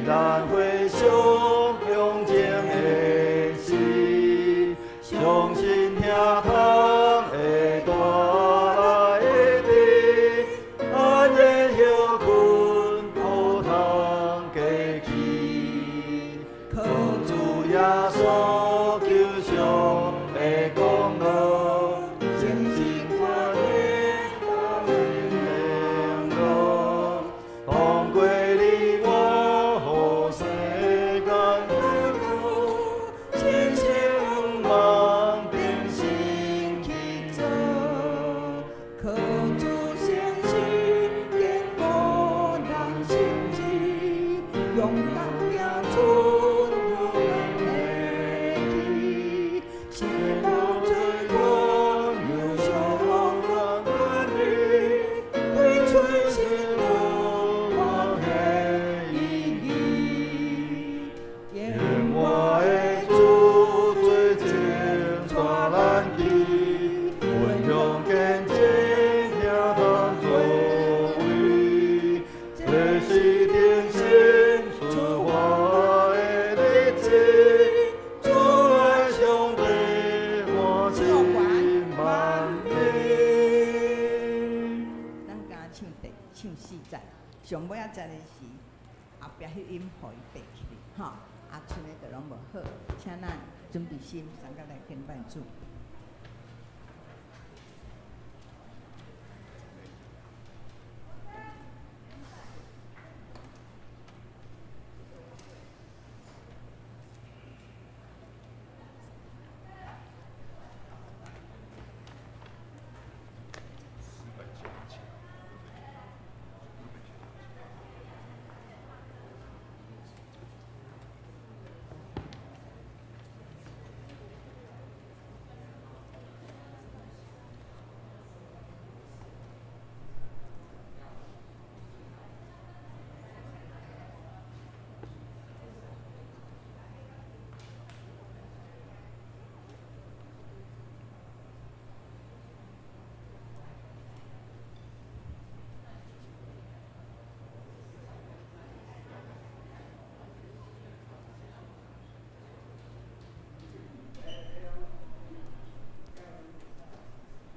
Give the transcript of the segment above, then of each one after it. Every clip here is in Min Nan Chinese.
咱回想從前的事，相信疼痛會帶來的安然歇睏，好通過去。靠主耶穌救贖的功勞，誠心歡迎到天路，通過你我予世間得到，千千萬定心去做，靠主聖心堅固人心志，勇敢行出咱的去，失望罪過有上權利，推出新路歡喜意義。愿我的主做证帶咱去，分享見證疼痛作為，這是定心出發的日子，主愛上帝歡喜萬民。咱敢唱第唱四節，上尾仔節的時，後壁彼音予伊爬起來，吼，啊，賰的就攏無好，請咱準備心，相佮來敬拜主。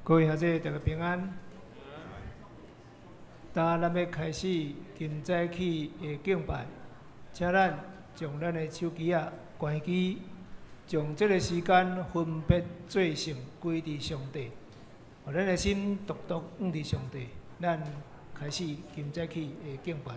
各位兄弟，大家平安。當咱欲開始今早起的敬拜，請咱將咱的手機仔關機，將這個時間分別做聖歸佇上帝，予咱的心獨獨向佇上帝。咱開始今早起的敬拜。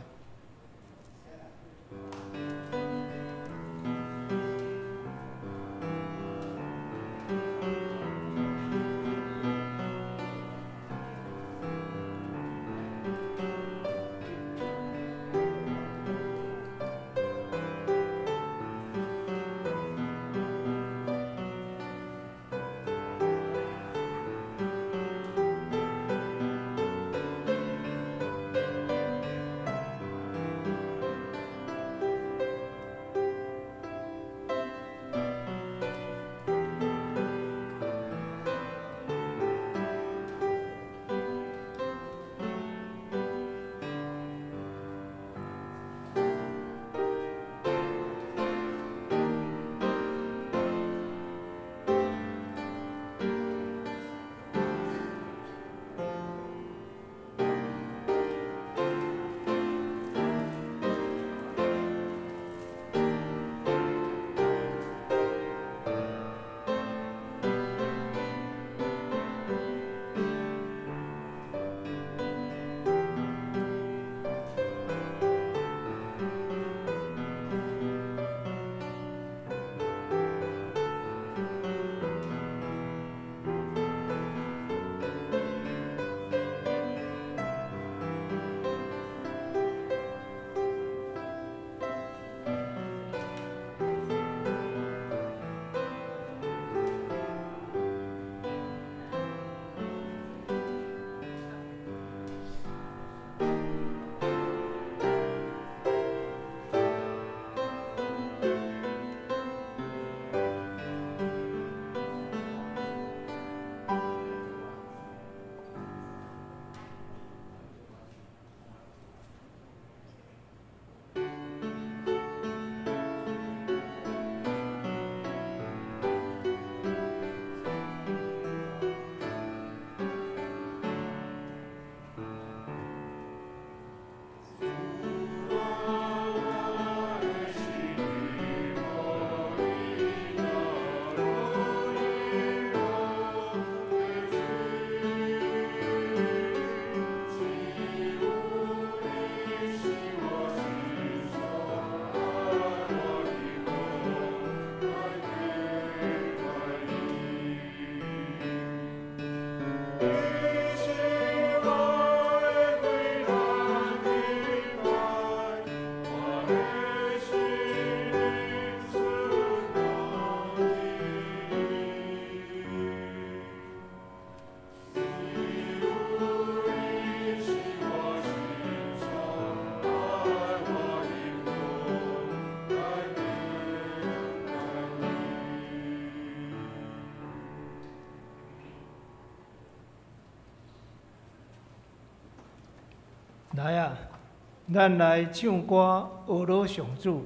咱來唱歌，呵咾上主；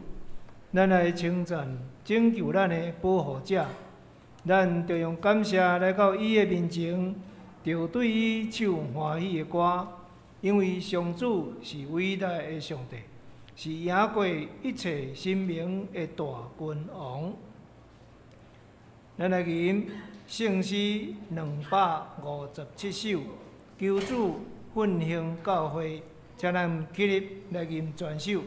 咱來稱讚拯救咱的保護者。咱著用感謝來到伊的面前，著對伊唱歡喜的歌，因為上主是偉大的上帝，是贏過一切神明的大君王。咱來吟聖詩257首，求主奮興教會，請咱起立來吟全首。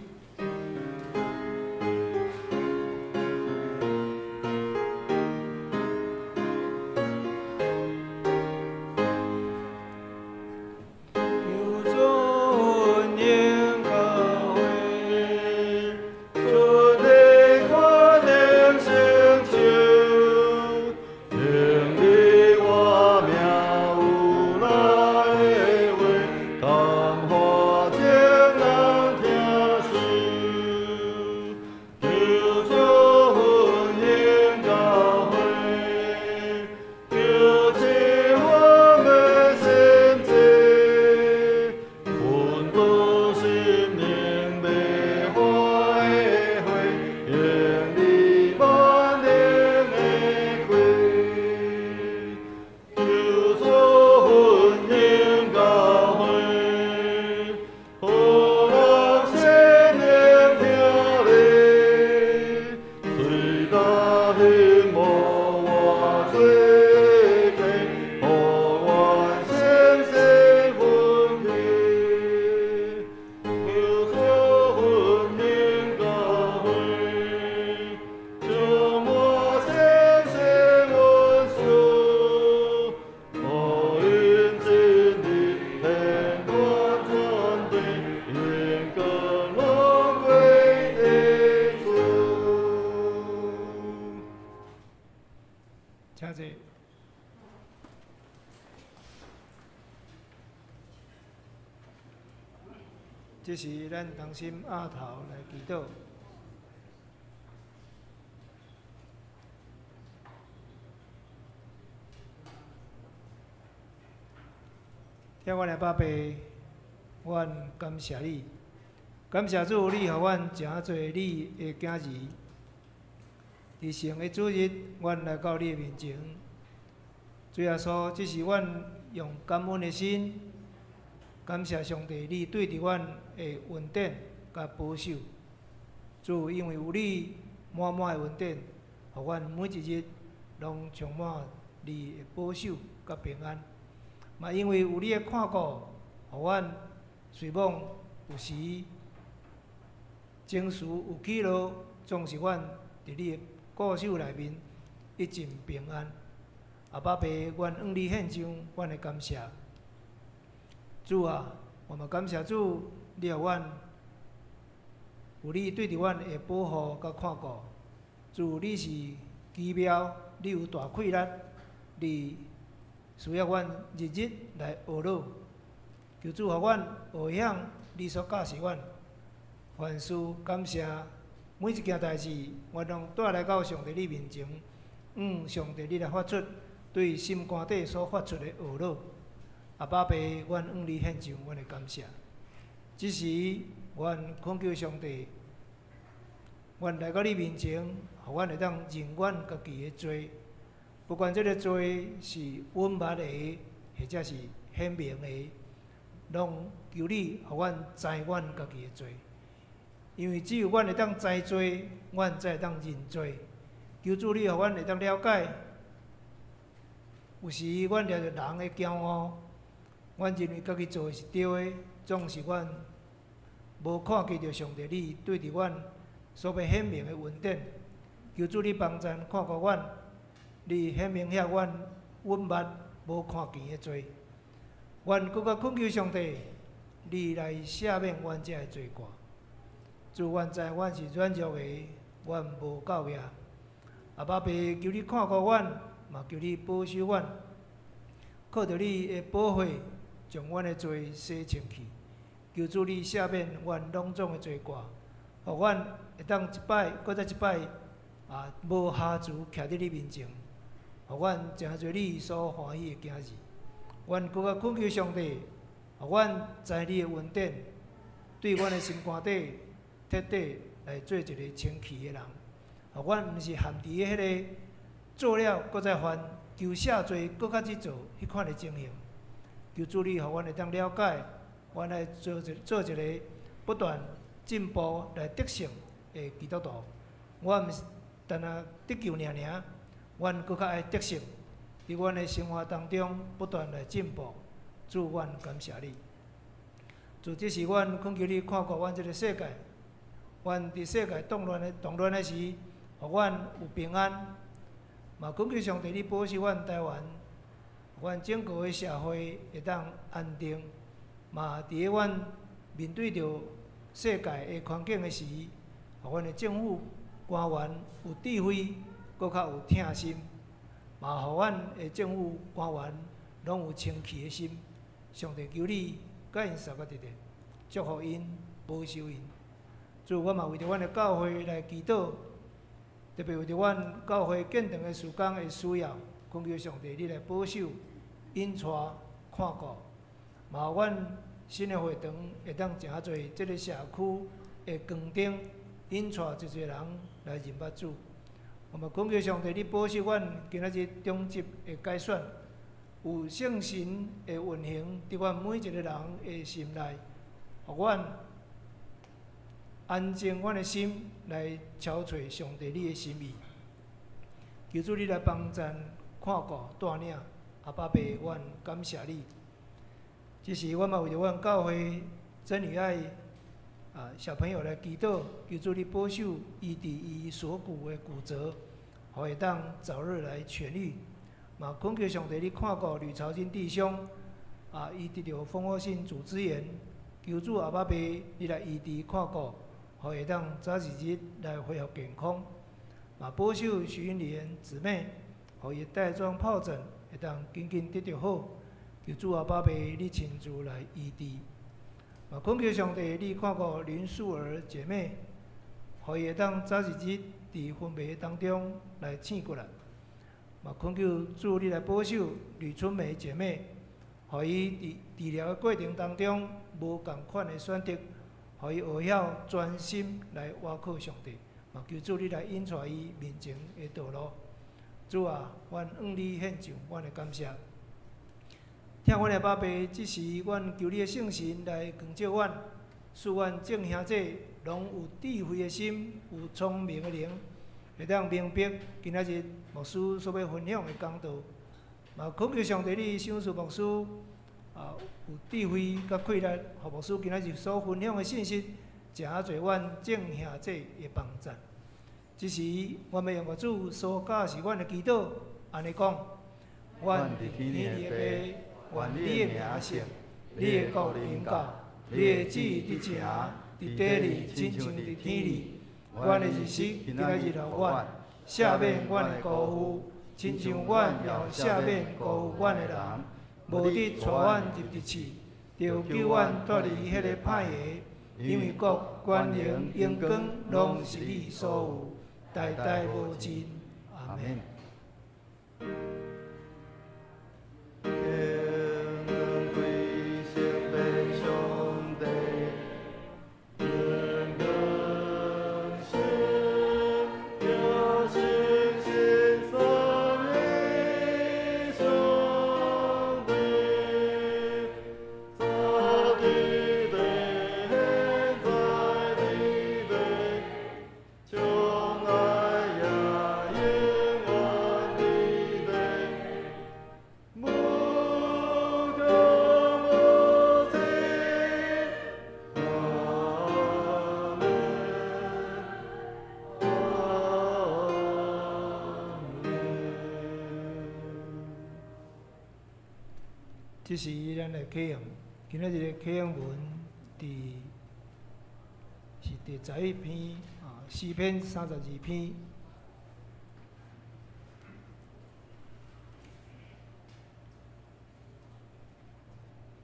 請坐。這時，咱同心阿頭來祈禱。疼阮的爸爸，阮感謝你，感謝主，你予阮誠濟你的囝兒。佇聖的主日，阮來到你的面前。主耶穌，這是阮用感恩的心，感謝上帝，你對佇阮的恩典佮保守。主，因為有你滿滿的恩典，予阮每一日攏充滿你的保守佮平安。嘛，因為有你的看顧，予阮雖罔有時情緒有起落，總是阮佇你的顧守內面一盡平安。阿爸爸，阮向你獻上阮的感謝。主啊，我嘛感謝主，你予阮有你對著阮的保護佮看顧。主，你是奇妙，你有大氣力，你需要阮日日來學咾。求主予阮學曉你所教示阮，凡事感謝。每一件代誌，阮攏帶來到上帝你面前，上帝你來發出對心肝底所發出的呵咾。阿爸爸，阮向你獻上阮的感謝。這時，阮懇求上帝，阮來到你面前，予阮會當認阮家己的罪，不管這个罪是隱密的，或者是顯明的，攏求你予阮知阮家己的罪。因為只有阮會當知罪，阮才會當認罪。求主你予阮會當了解，有時阮掠著人的驕傲，阮認為家己做的是對的，總是阮無看見著上帝你對佇阮所欲顯明的恩典。求主你幫贊看顧阮，你顯明遐阮隱密無看見的罪。阮閣較懇求上帝，你來赦免阮這个罪過。主，阮知阮是軟弱的，阮無夠額。阿爸爸，求你看顧阮，嘛求你保守阮，靠著你的寶血，將阮的罪洗清去。求主你赦免阮攏總的罪過，予阮會當一擺，閣再一擺啊，無瑕疵徛佇你面前，予阮成做你所歡喜的囝兒。阮閣較懇求上帝，予阮知你的恩典，对阮的心肝底彻底来做一个清气的人。予阮毋是陷伫彼个做了阁再犯，求赦罪阁较去做彼款的情形。求主你予阮会当了解，阮来做一个不断进步来得胜的基督徒。我毋是单焦得救尔尔，阮阁较爱得胜，伫阮的生活当中不断来进步。主，阮感谢你。主，这时阮恳求你看顾阮这个世界，阮伫世界动乱的时，予阮有平安。嘛，恳求上帝你保守阮台湾，阮整个的社会会当安定。嘛，伫阮面对著世界的环境的时，予阮的政府官员有智慧，阁较有疼心。嘛，予阮的政府官员拢有清气的心。上帝求你佮𪜶相佮直直，祝福𪜶，保守𪜶。主，我嘛为著阮的教会来祈祷，特别为著阮教会建堂的事工的需要，恳求上帝你来保守、引带、看顾，嘛，阮新的会堂会当诚济这个社区的光灯，引带济济人来认捌主。我嘛恳求上帝你保守阮今仔日中职的改选，有圣神的运行伫阮每一个人的心内，予阮安静阮的心来朝揣上帝你的心意。求主你来帮赞、看顾、带领，阿爸父，阮感谢你。这时，我嘛为著阮教会真理爱小朋友来祈祷，求主你保守伊伫伊锁骨的骨折，予会当早日来痊愈。嘛，恳求上帝你看顾吕朝金弟兄，伊得著蜂窝性组织炎，求主阿爸父你来医治看顾，予会当早日日来恢复健康。嘛，保守徐英莲姊妹，予伊带状疱疹会当紧紧得著好，求主阿爸父你亲自来医治。嘛，恳求上帝你看顾林素儿姐妹，予伊会当早日日伫昏迷当中来醒过来。嘛，恳求主你来保守吕春梅姐妹，予伊伫治疗的过程当中无仝款的选择，予伊学晓专心来倚靠上帝。嘛，求主你来引带伊面前的道路。主啊，阮向你献上阮的感谢。疼阮的爸爸，这时阮求你的圣神来光照阮，使阮众兄弟拢有智慧的心，有聪明的灵，会当明白今仔日牧师所欲分享的讲道。嘛，恳求上帝你赏赐牧师有智慧佮气力，予牧师今仔日所分享的信息，诚济阮众兄弟的帮赞。这时，阮欲用我主所教示阮的祈祷，按呢讲：阮伫天的父，愿你的名圣，你的国临到，你的旨意伫遮，伫地里，亲像伫天里。阮的日食今仔日予阮，赦免阮的辜负，亲像阮也赦免辜负阮的人。无得带阮入入试，著救阮脱离彼个歹的。因为国、权能、荣光，拢是你所有，代代无尽。阿们。这时，咱来启用今仔日的启用文，伫是第11篇诗篇32篇。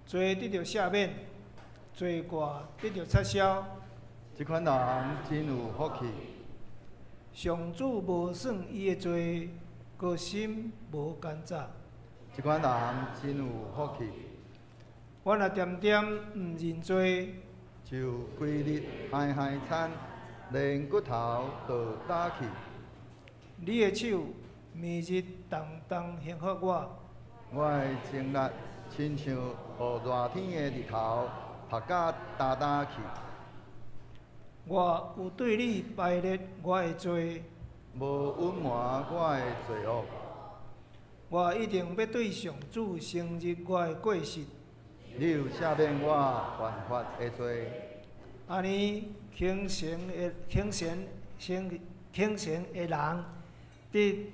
罪得著赦免，罪过得著擦消。这款人真有福气。上主无算伊的罪，阁心无奸诈。这款人真有福气。我若恬恬毋认罪，就規日害害慘，連骨頭都焦去。你的手暝日重重刑罰我，我的精力親像予熱天的日頭曝甲焦焦去。我有對你排列我的罪，無隱瞞我的罪惡。我一定欲對上主承認我的過失。你有赦免我犯法的罪。按呢，虔誠的虔誠虔虔誠的人，佇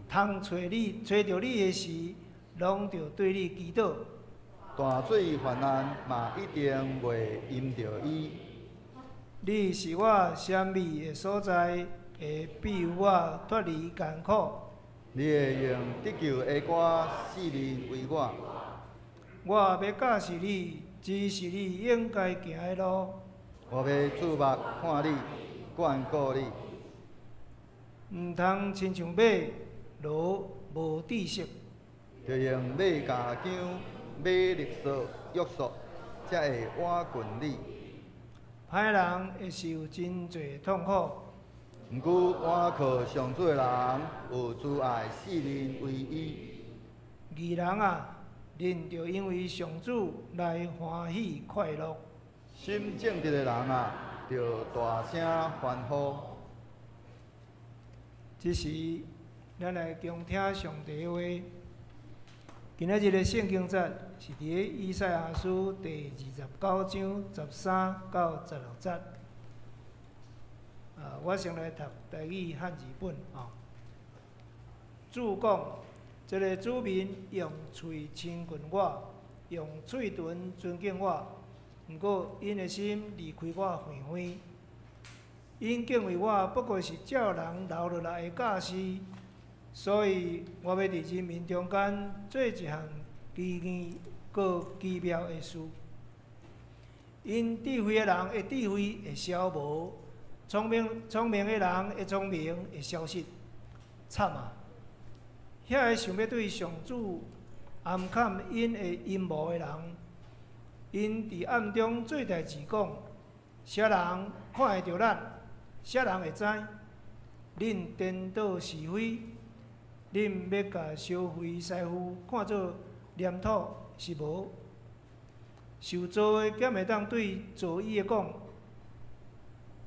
通揣你揣著你的時，攏著對你祈禱。大水泛濫嘛，一定袂淹著伊。你是我閃避的所在，會庇護我脫離艱苦。你會用得救的歌四面圍我。我欲教示你，指示你應該行的路。我欲注目看你，眷顧你。毋通親像馬驢無知識。著用馬鉸鉗、馬勒索約束，才會倚近你。歹人會受真濟痛苦。毋過倚靠上主的人，有慈愛四面圍伊。義人啊，恁著因為上主來歡喜快樂。心正直的人啊，著大聲歡呼。這時，咱來恭聽上帝的話。今仔日的聖經節是佇咧以賽亞書第29章13到16節。啊，我先來讀台語漢字本哦。主講：這个子民用喙親近我，用喙唇尊敬我，毋過𪜶的心離開我遠遠。𪜶敬畏我，不過是照人留落來的教示，所以我欲佇人民中間做一項奇異閣奇妙的事。𪜶智慧的人的智慧會消無，聰明的人的聰明會消失。慘啊！遐个想欲對上主暗崁𪜶的陰謀的人，𪜶佇暗中做代誌，講：啥人看會著咱？啥人會知？恁顛倒是非，恁欲共燒肥師傅看做黏土是無？受造的敢會當對造伊的講：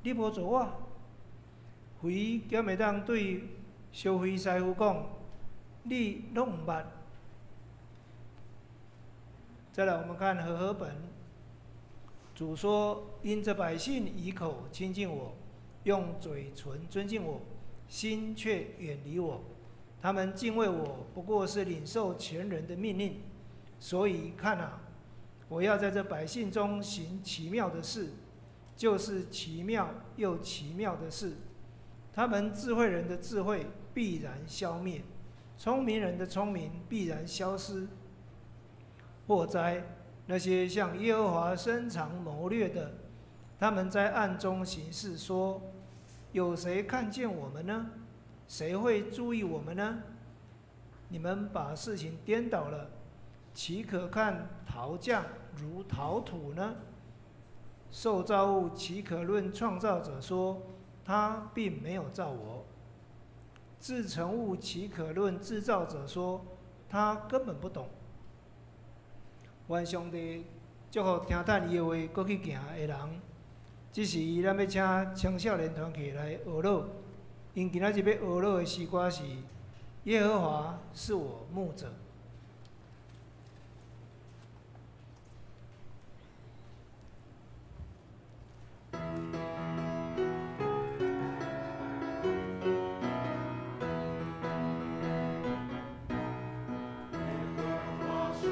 你無造我？肥敢會當對燒肥師傅講：你攏毋捌？再來，我們看和合本，主說：因這百姓以口親近我，用嘴唇尊敬我，心卻遠離我。他們敬畏我，不過是領受前人的命令。所以看啊，我要在這百姓中行奇妙的事，就是奇妙又奇妙的事。他們智慧人的智慧必然消滅，聰明人的聰明必然消失。禍哉！那些向耶和華深藏謀略的，他們在暗中行事，說：有誰看見我們呢？誰會注意我們呢？你們把事情顛倒了，豈可看陶匠如陶土呢？受造物豈可論創造者說，他並沒有造我？製成物豈可論製造者說，他根本不懂？願上帝祝福聽趁伊的話，閣去行的人。這時，咱欲請青少年團契來學樂。𪜶今仔日欲學樂的詩歌是：耶和華是我牧者。使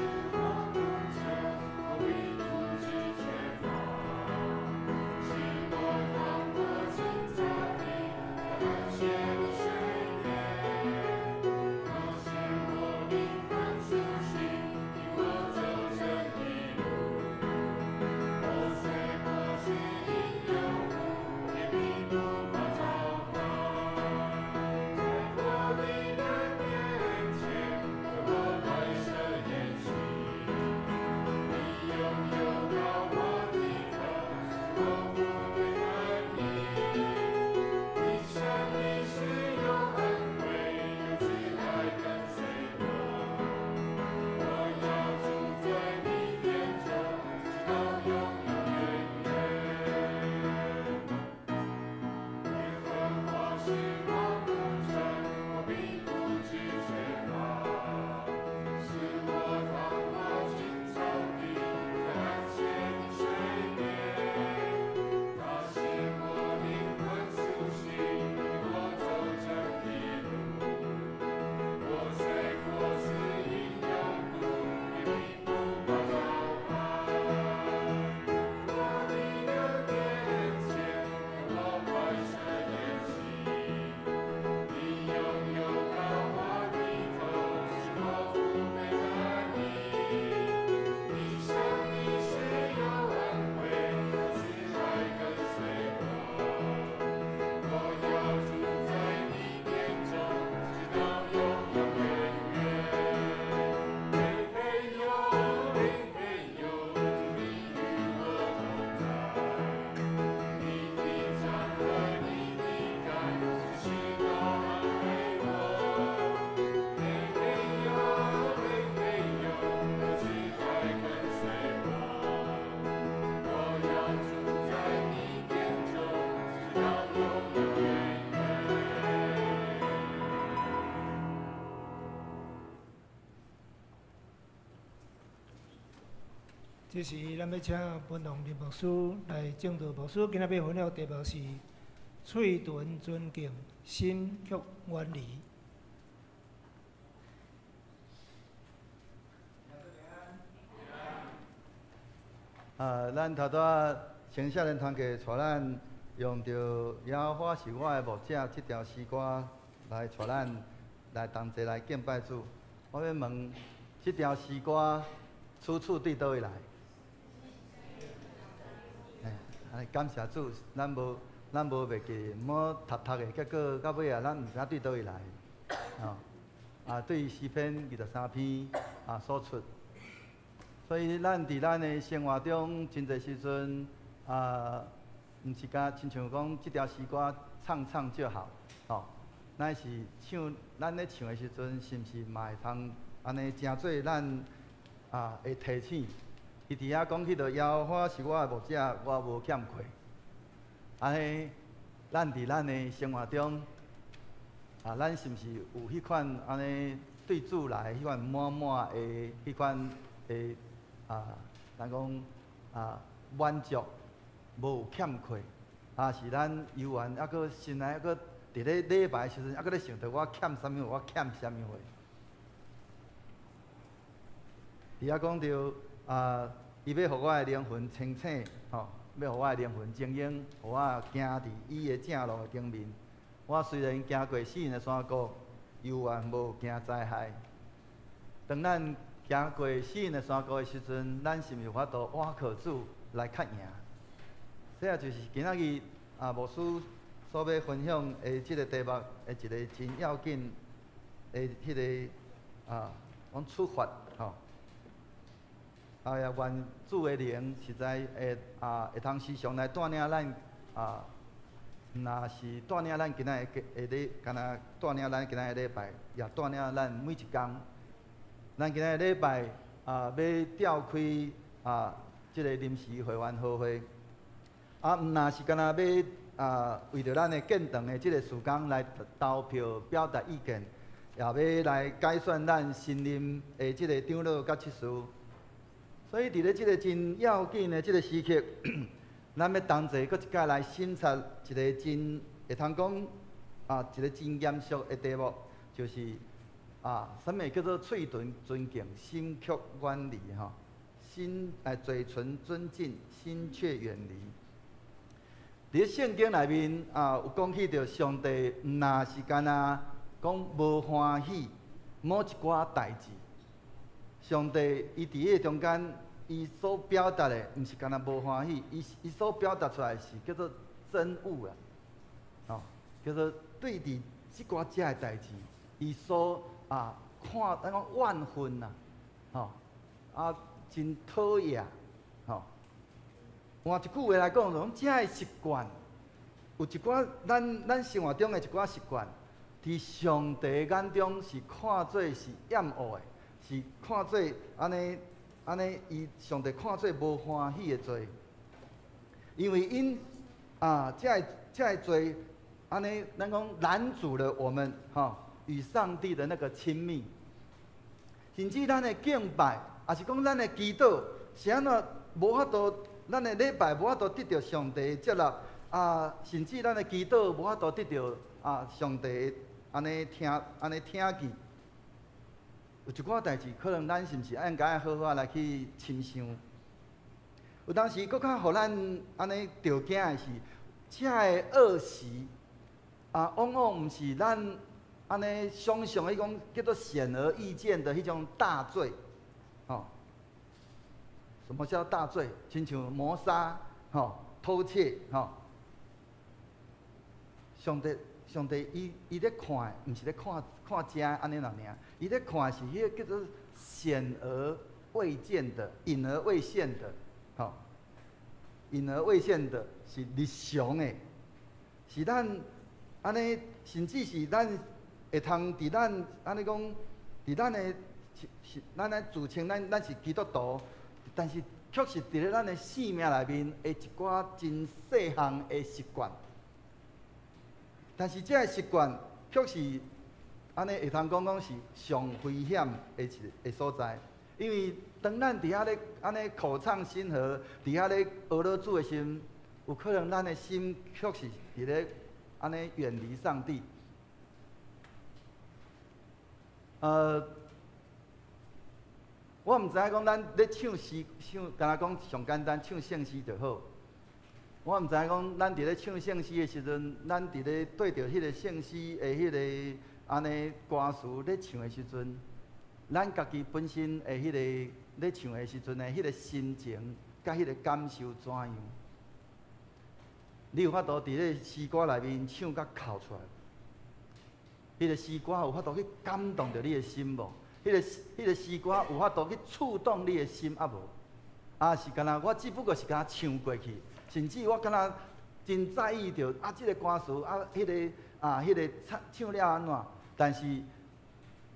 我這時，咱欲請文龍林牧師來證道。牧師今仔欲分享的題目是：喙唇尊敬，心卻遠離。啊，咱頭拄仔青少年團契帶咱用著耶和華是我的牧者這條詩歌來帶咱來同齊來敬拜主。我欲問，這條詩歌出處佇佗位來？欸，感謝主，咱無袂記，毋好讀讀的，結果到尾啊，咱毋知影對佗位來。吼，啊，對詩篇23篇啊所出。所以咱佇咱的生活中，真濟時陣啊，毋是敢親像講這條詩歌唱唱就好，吼。咱是唱，咱咧唱的時陣，是毋是嘛會通按呢成做咱啊的提醒？伊佇遐講起著耶和華是我的牧者，我無欠缺。按呢，咱佇咱的生活中，啊，咱是毋是有彼款按呢對主來彼款滿滿的彼款的啊，咱講啊滿足，無有欠缺，啊是咱猶原猶閣心內猶閣佇咧禮拜的時陣，猶閣咧想著我欠啥物，我欠啥物貨。佇遐講著啊，伊欲予我的靈魂清醒，吼，欲予我的靈魂精英，予我行佇伊的正路的頂面。我雖然行過死蔭的山谷，猶原無驚災害。當咱行過死蔭的山谷的時陣，咱是毋是有法度倚靠主來較贏？這就是今仔日啊牧師所欲分享的這个題目的一个真要緊的彼个啊，講出發吼。啊，也願主的靈實在會啊，會通時常來帶領咱啊，毋若是帶領咱今仔的禮，敢若帶領咱今仔的禮拜，也帶領咱每一工。咱今仔禮拜啊，欲召開啊，這个臨時會員好會，啊，毋若是敢若欲啊，為著咱的建堂的這个事工來投票表達意見，也欲來改選咱新任的這个長老佮執事。所以，佇咧這个真要緊的這个時刻，咱欲同齊閣一擺來審查一个真會通講啊，一个真嚴肅的題目，就是啊，啥物叫做喙唇尊敬，心卻遠離吼？心哎，嘴唇尊敬，心卻遠離。佇咧聖經內面啊，有講起著上帝毋若是干焦講無歡喜某一寡代誌。上帝伊佇彼个中間，伊所表達的毋是干焦無歡喜，伊所表達出來是叫做憎惡啦，吼，叫做對佇這寡遮的代誌，伊所啊看咱講怨恨啦，吼，啊真討厭，吼。換一句話來講，就講遮的習慣，有一寡咱生活中的一寡習慣，佇上帝眼中是看做是厭惡的。是看做按呢按呢，伊上帝看做無歡喜的罪，因為𪜶啊，這个這个罪按呢，咱講攔阻了我們吼與上帝的那個親密，甚至咱的敬拜，抑是講咱的祈禱，是按怎無法度，咱的禮拜無法度得著上帝的接納啊，甚至咱的祈禱無法度得著啊上帝按呢聽按呢聽見。有一寡代誌，可能咱是毋是應該好好仔來去深想？有當時閣較予咱按呢著驚的是，遮个惡習啊，往往毋是咱按呢想像彼種叫做顯而易見的彼種大罪，吼。什麼叫大罪？親像謀殺、吼、偷竊、吼。上帝，上帝伊咧看的，毋是咧看看遮按呢爾，伊咧看的是彼个叫做顯而未見的、隱而未現的，吼，隱而未現的是日常的，是咱按呢，甚至是咱會通佇咱按呢講，佇咱的是咱來自稱咱是基督徒，但是卻是佇咧咱的生命內面的一寡真細項的習慣。但是這个習慣卻是按呢會通講講是上危險的一个所在，因為當咱佇遐咧按呢口唱心和，佇遐咧呵咾主的時陣，有可能咱的心卻是佇咧按呢遠離上帝。我毋知影講咱咧唱詩，唱敢若講上簡單唱聖詩就好。我毋知影講咱佇咧唱聖詩的時陣，咱佇咧對著彼個聖詩的彼个按呢歌詞咧唱的時陣，咱家己本身的彼个咧唱的時陣的彼個心情，佮彼個感受怎樣？你有法度佇咧詩歌內面唱甲哭出來？彼個詩歌有法度去感動著你的心無？彼個詩歌有法度去觸動你的心抑無？啊，是敢若我只不過是敢若唱過去，甚至我敢若真在意著啊，這個歌詞啊，彼個唱唱了按怎？但是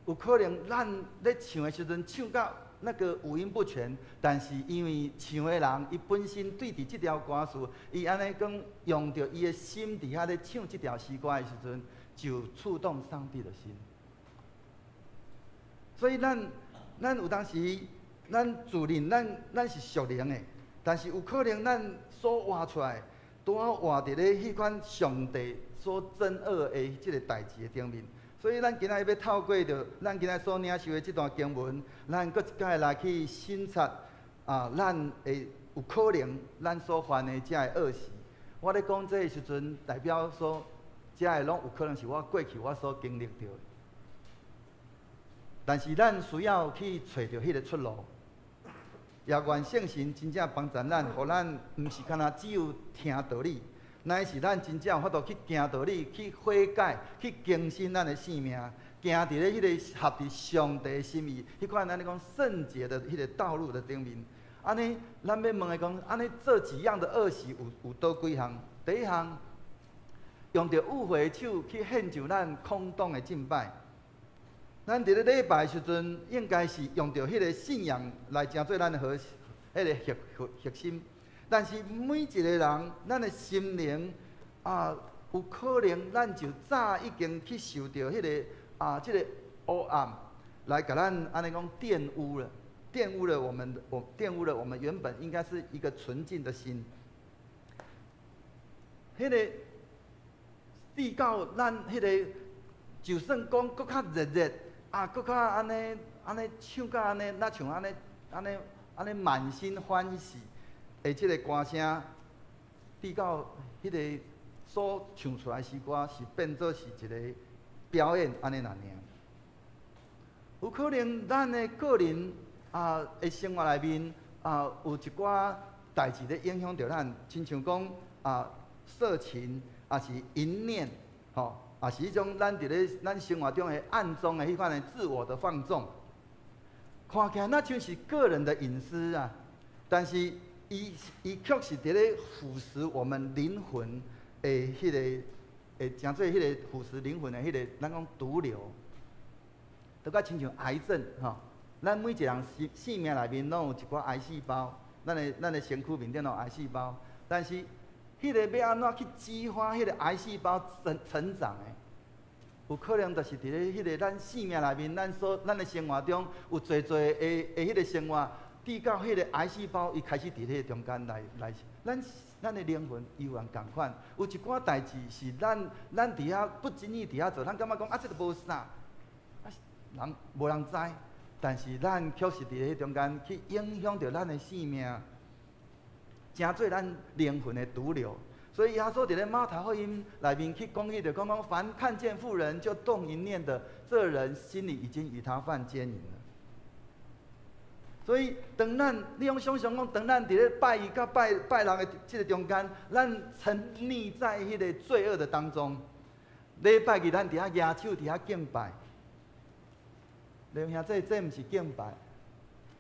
有可能咱咧唱的時陣唱甲那個五音不全，但是因為唱的人伊本身對佇這條歌詞，伊按呢講用著伊的心佇遐咧唱這條詩歌的時陣，就觸動上帝的心。所以咱有當時，咱自認咱是屬靈的，但是有可能咱所活出來，拄好活佇咧彼款上帝所憎惡的這个代誌的頂面。所以咱今仔日欲透過著咱今仔所領受的這段經文，咱閣一擺來去省察啊，咱會有可能咱所犯的這个惡事。我咧講這个時陣，代表說，這个攏有可能是我過去我所經歷著的。但是咱需要去揣著彼个出路，也願聖神真正幫助咱，予咱毋是干焦只有聽道理，乃是咱真正有法度去行道理，去悔改，去更新咱的生命，行佇咧彼个合佇上帝心意，彼款咱咧講聖潔的彼个道路的頂面。按呢，咱欲問的講，按呢做幾樣的惡事有佗幾項？第一項，用著污穢的手去獻上咱空洞的敬拜。咱佇咧禮拜的時陣，應該是用著彼个信仰來成做咱的核，彼个核心。但是每一個人，咱的心靈啊，有可能咱就早已經去受著彼个啊，這个黑暗來共咱按呢講玷污了，玷污了我們原本應該是一個純淨的心。彼个至到咱彼个，就算講閣較熱熱。啊，閣較按呢按呢唱甲按呢，若像按呢按呢按呢滿心歡喜的這个歌聲，直到彼个所唱出來詩歌是變做是一个表演按呢爾爾。有可能咱的個人啊的生活內面啊，有一寡代誌咧影響著咱，親像講啊色情，抑是淫念，吼。也是彼種咱佇咧咱生活中的暗中的彼款的自我的放縱，看起來若像是個人的隱私啊，但是伊卻是佇咧腐蝕我們靈魂的彼个，會成做彼个腐蝕靈魂的彼个，咱講毒瘤，都較親像癌症吼。咱每一個人生命內面攏有一寡癌細胞，咱的身軀面頂攏有癌細胞，但是彼个欲按怎去激發彼个癌細胞成長的？有可能就是佇咧彼个咱生命內面，咱的生活中有濟濟的彼个生活，直到彼個癌細胞伊開始佇彼个中間來，咱的靈魂猶原仝款。有一寡代誌是咱佇遐不經意佇遐做，咱感覺講啊，這个無啥，啊人無人知，但是咱卻是佇彼中間去影響著咱的生命，成做咱靈魂的毒瘤。所以耶穌佇咧馬太福音內面去講起，就講講凡看見婦人就動淫念的，這人心裡已經與他犯姦淫了。所以，當咱你攏想像講，當咱佇咧拜伊佮拜拜人的這个中間，咱沉溺在彼个罪惡的當中。禮拜日咱佇遐舉手，佇遐敬拜。弟兄姊，這毋是敬拜，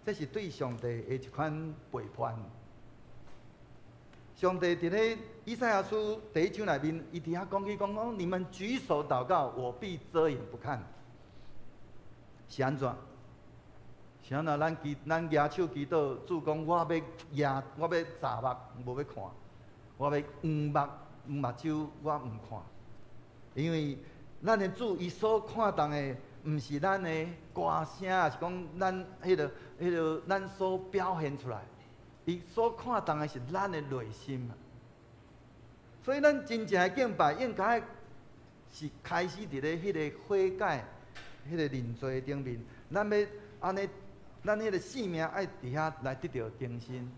這是對上帝的一款背叛。上帝佇咧以賽亞書第一章內面，伊佇遐講起講講，你們舉手禱告，我必遮眼不看。是按怎？是按怎？咱舉手祈禱，主講我欲舉，我欲眨目，無欲看；我欲黃目，黃目睭，我毋看。因為咱的主伊所看重的，毋是咱的歌聲，抑是講咱彼個咱所表現出來，伊所看重的是咱的內心。所以咱真正的敬拜應該是開始佇咧彼個悔改、彼個認罪頂面。咱欲按呢，咱彼個生命愛佇遐來得著更新。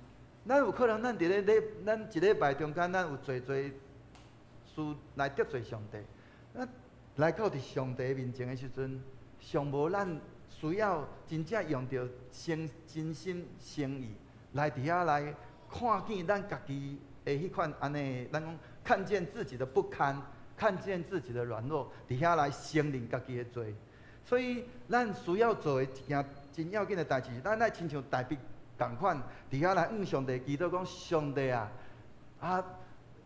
咱有可能咱佇咧禮，咱一禮拜中間，咱有濟濟事來得罪上帝。咱來到佇上帝面前的時陣，上無咱需要真正用著誠真心誠意來佇遐來看見咱家己的彼款按呢，咱講看見自己的不堪，看見自己的軟弱，佇遐來承認家己的罪。所以咱需要做的一件真要緊的代誌，咱愛親像大衛仝款，佇遐來向上帝祈禱講：上帝啊，啊，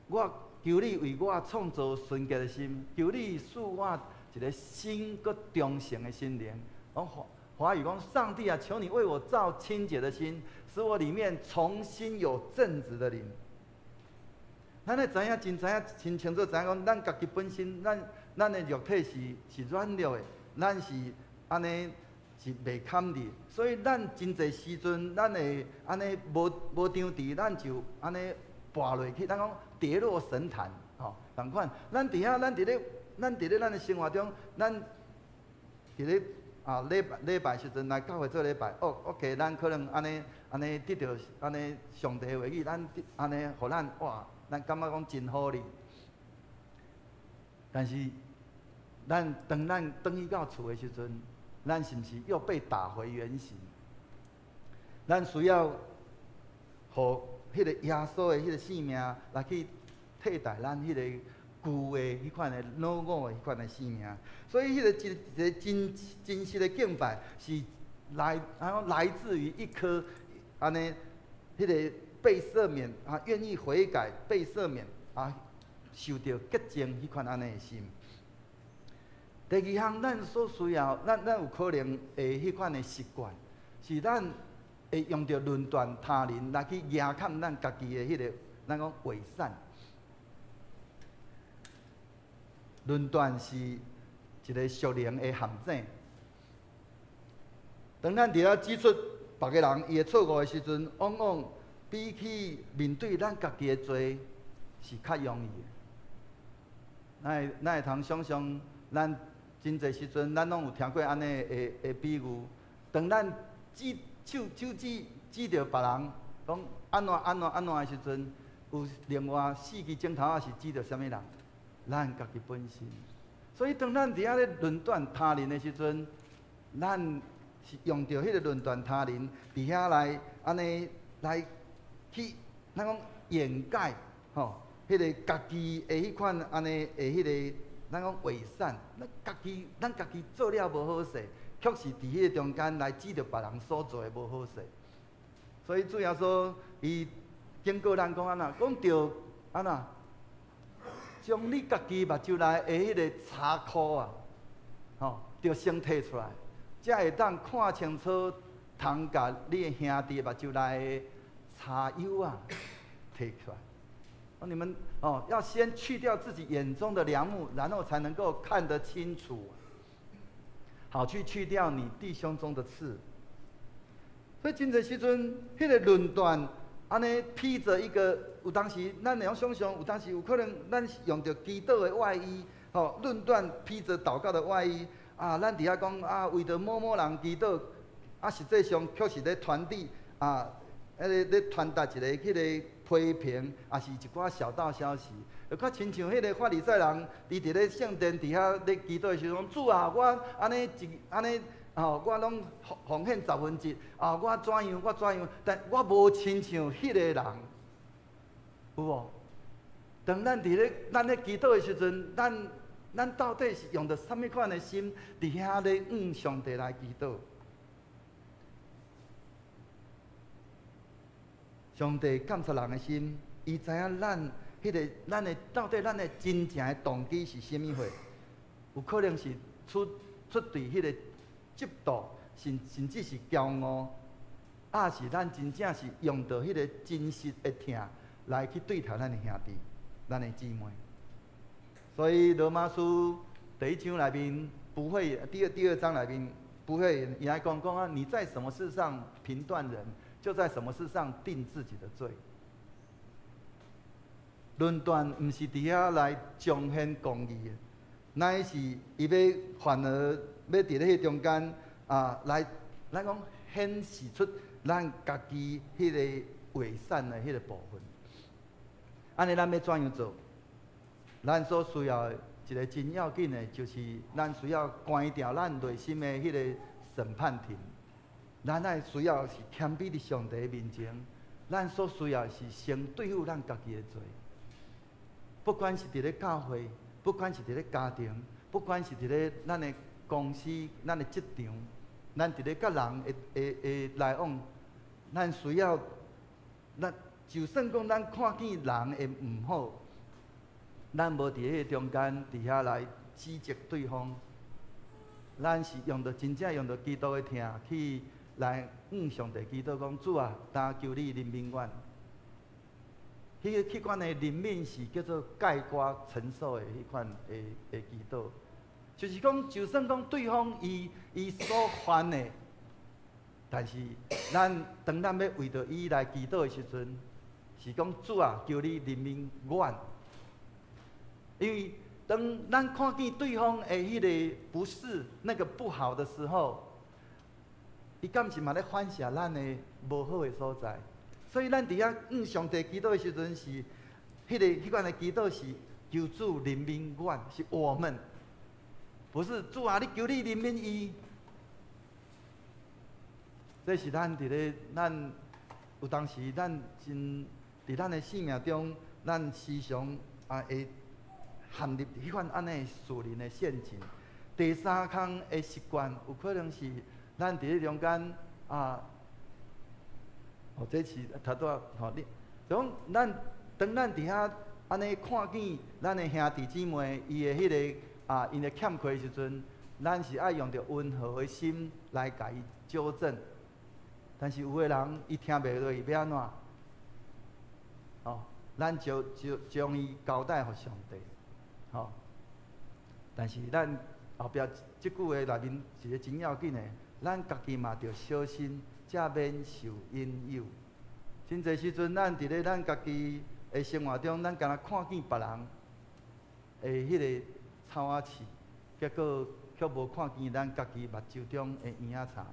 我求你為我創造純潔的心，求你賜我一个新閣忠誠的心靈。講華華語講：上帝啊，求你為我造清潔的心，使我裡面重新有正直的靈。咱愛知影，真知影，真清楚知影講，咱家己本身，咱的肉體是軟弱的，咱是按呢是袂堪的，所以咱真濟時陣，咱會按呢無無張持，咱就按呢跋落去。咱講跌落神壇，吼，仝款。咱佇遐，咱佇咧咱的生活中，咱佇咧啊禮拜禮拜時陣來教會做禮拜，哦，OK，咱可能按呢按呢得著按呢上帝的話語，咱按呢予咱哇，咱感覺講真好哩。但是，咱當咱轉去到厝的時陣，咱是毋是又被打回原形？咱需要予彼個耶穌的彼個生命來去替代咱彼個舊的彼款的老我的彼款的生命。所以，彼個一一个真真實的敬拜是來，然後來自於一顆按呢，彼個被赦免啊，願意悔改、被赦免啊，受著潔淨彼款按呢的心。第二項，咱所需要，咱有可能會彼款的習慣，是咱會用著論斷他人來去壓崁咱家己的彼個，咱講偽善。論斷是一個屬靈的陷阱。當咱佇遐指出別个人伊的錯誤的時陣，往往比起面對咱家己的罪是較容易的。咱會通想象，咱真濟時陣，咱攏有聽過按呢的比喻。當咱指手手指指著別人，講按怎按怎按怎的時陣，有另外四支指頭仔是指著啥物人？咱家己本身。所以當咱佇遐咧論斷他人的時陣，咱是用著彼个論斷他人，佇遐來按呢來去，咱講掩蓋吼，彼个家己的彼款按呢的彼个，咱講偽善，咱家己做了無好勢，卻是佇彼个中間來指著別人所做的無好勢。所以主耶穌伊警告咱講按怎，講著按怎，將你家己目睭內的彼个柴箍啊，吼，著先提出來，才會當看清楚通共你的兄弟目睭內的柴桝仔提出來。哦，你們哦，要先去掉自己眼中的梁木，然後才能夠看得清楚，好去去掉你弟兄中的刺。所以真濟時陣，彼個論斷按呢披著一個，有當時咱會用想像，有當時有可能咱是用著祈禱的外衣，吼，論斷披著禱告的外衣，啊，咱佇遐講啊，為著某某人祈禱，啊，實際上卻是咧傳遞啊，彼个咧傳達一個彼个批評，抑是一寡小道消息，就較親像彼个法利賽人，伊佇咧聖殿佇遐咧祈禱的時陣，主啊，我按呢一按呢，吼，我攏奉獻十分之一，啊，我怎樣我怎樣，但我無親像彼个人，有無？當咱佇咧咱咧祈禱的時陣，咱到底是用著啥物款的心，佇遐咧向上帝來祈禱？上帝監察人的心，伊知影咱彼个咱的到底咱的真正的動機是啥物貨？有可能是出出對彼個嫉妒，甚至是驕傲，抑是咱真正是用著彼個真實的疼來去對待咱的兄弟、咱的姊妹。所以羅馬書第一章內面，不會，第二章內面不會伊來講講啊，你在什麼事上評斷人，就在什麼事上定自己的罪。論斷毋是佇遐來彰顯公義的，乃是伊欲反而欲佇咧彼中間啊，來講顯示出咱家己彼個偽善的彼個部分。按呢，咱欲怎樣做？咱所需要的一個真要緊的，就是咱需要關掉咱內心的彼個審判庭。咱愛需要是謙卑佇上帝面前，咱所需要的是先對付咱家己的罪。不管是佇咧教會，不管是佇咧家庭，不管是佇咧咱的公司、咱的職場，咱佇咧佮人的的的來往，咱需要，咱就算講咱看見人的毋好，咱無佇彼個中間佇遐來指責對方，咱是用著真正用著基督的疼去來向上帝祈禱講：主啊，但求你憐憫阮。彼款的憐憫是叫做蓋過承受的彼款的祈禱，就是講，就算講對方伊所犯的，但是咱當咱欲為著伊來祈禱的時陣，是講主啊，求你憐憫阮。因為當咱看見對方的彼個不是那個不好的時候，伊敢是嘛咧反射咱的無好的所在。所以咱佇遐向上帝祈禱的時陣，是彼款的祈禱是求主憐憫阮，是我們，不是主啊！你求你憐憫伊。這是咱佇咧咱有當時咱真佇咱的生命中，咱時常也會陷入彼款按呢屬靈的陷阱。第三項的習慣，有可能是咱佇咧中間啊。哦，這是頭拄仔吼，你就講咱當咱佇遐按呢看見咱的兄弟姊妹伊的彼個啊，𪜶的欠缺的時陣，咱是愛用著溫和的心來共伊糾正。但是有的人伊聽袂落，伊欲按怎？哦，咱就將伊交代予上帝，吼。但是咱後壁這句話內面一個真要緊的，咱家己嘛著小心，才免受引誘。真濟時陣，咱佇咧咱家己的生活中，咱干焦看見別人的彼個草仔刺，結果卻無看見咱家己目睭中的嬰仔柴。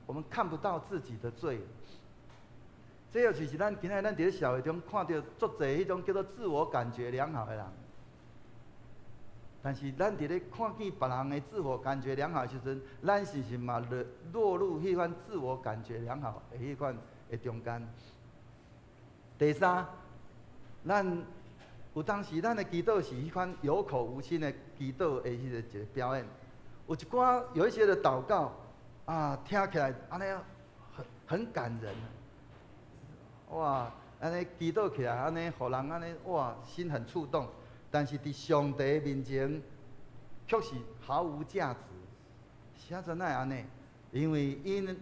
我們看不到自己的罪。這就是咱今仔咱佇咧社會中看著足濟彼種叫做自我感覺良好的人。但是咱佇咧看見別人的自我感覺良好的時陣，咱是毋是嘛落入彼款自我感覺良好的彼款的中間？第三，咱有當時咱的祈禱是彼款有口無心的祈禱的彼個一個表演。有一寡有一些的禱告啊，聽起來按呢很感人，哇！按呢祈禱起來按呢，予人按呢哇，心很觸動。但是佇上帝面前，卻是毫無價值。是按怎會按呢？因為𪜶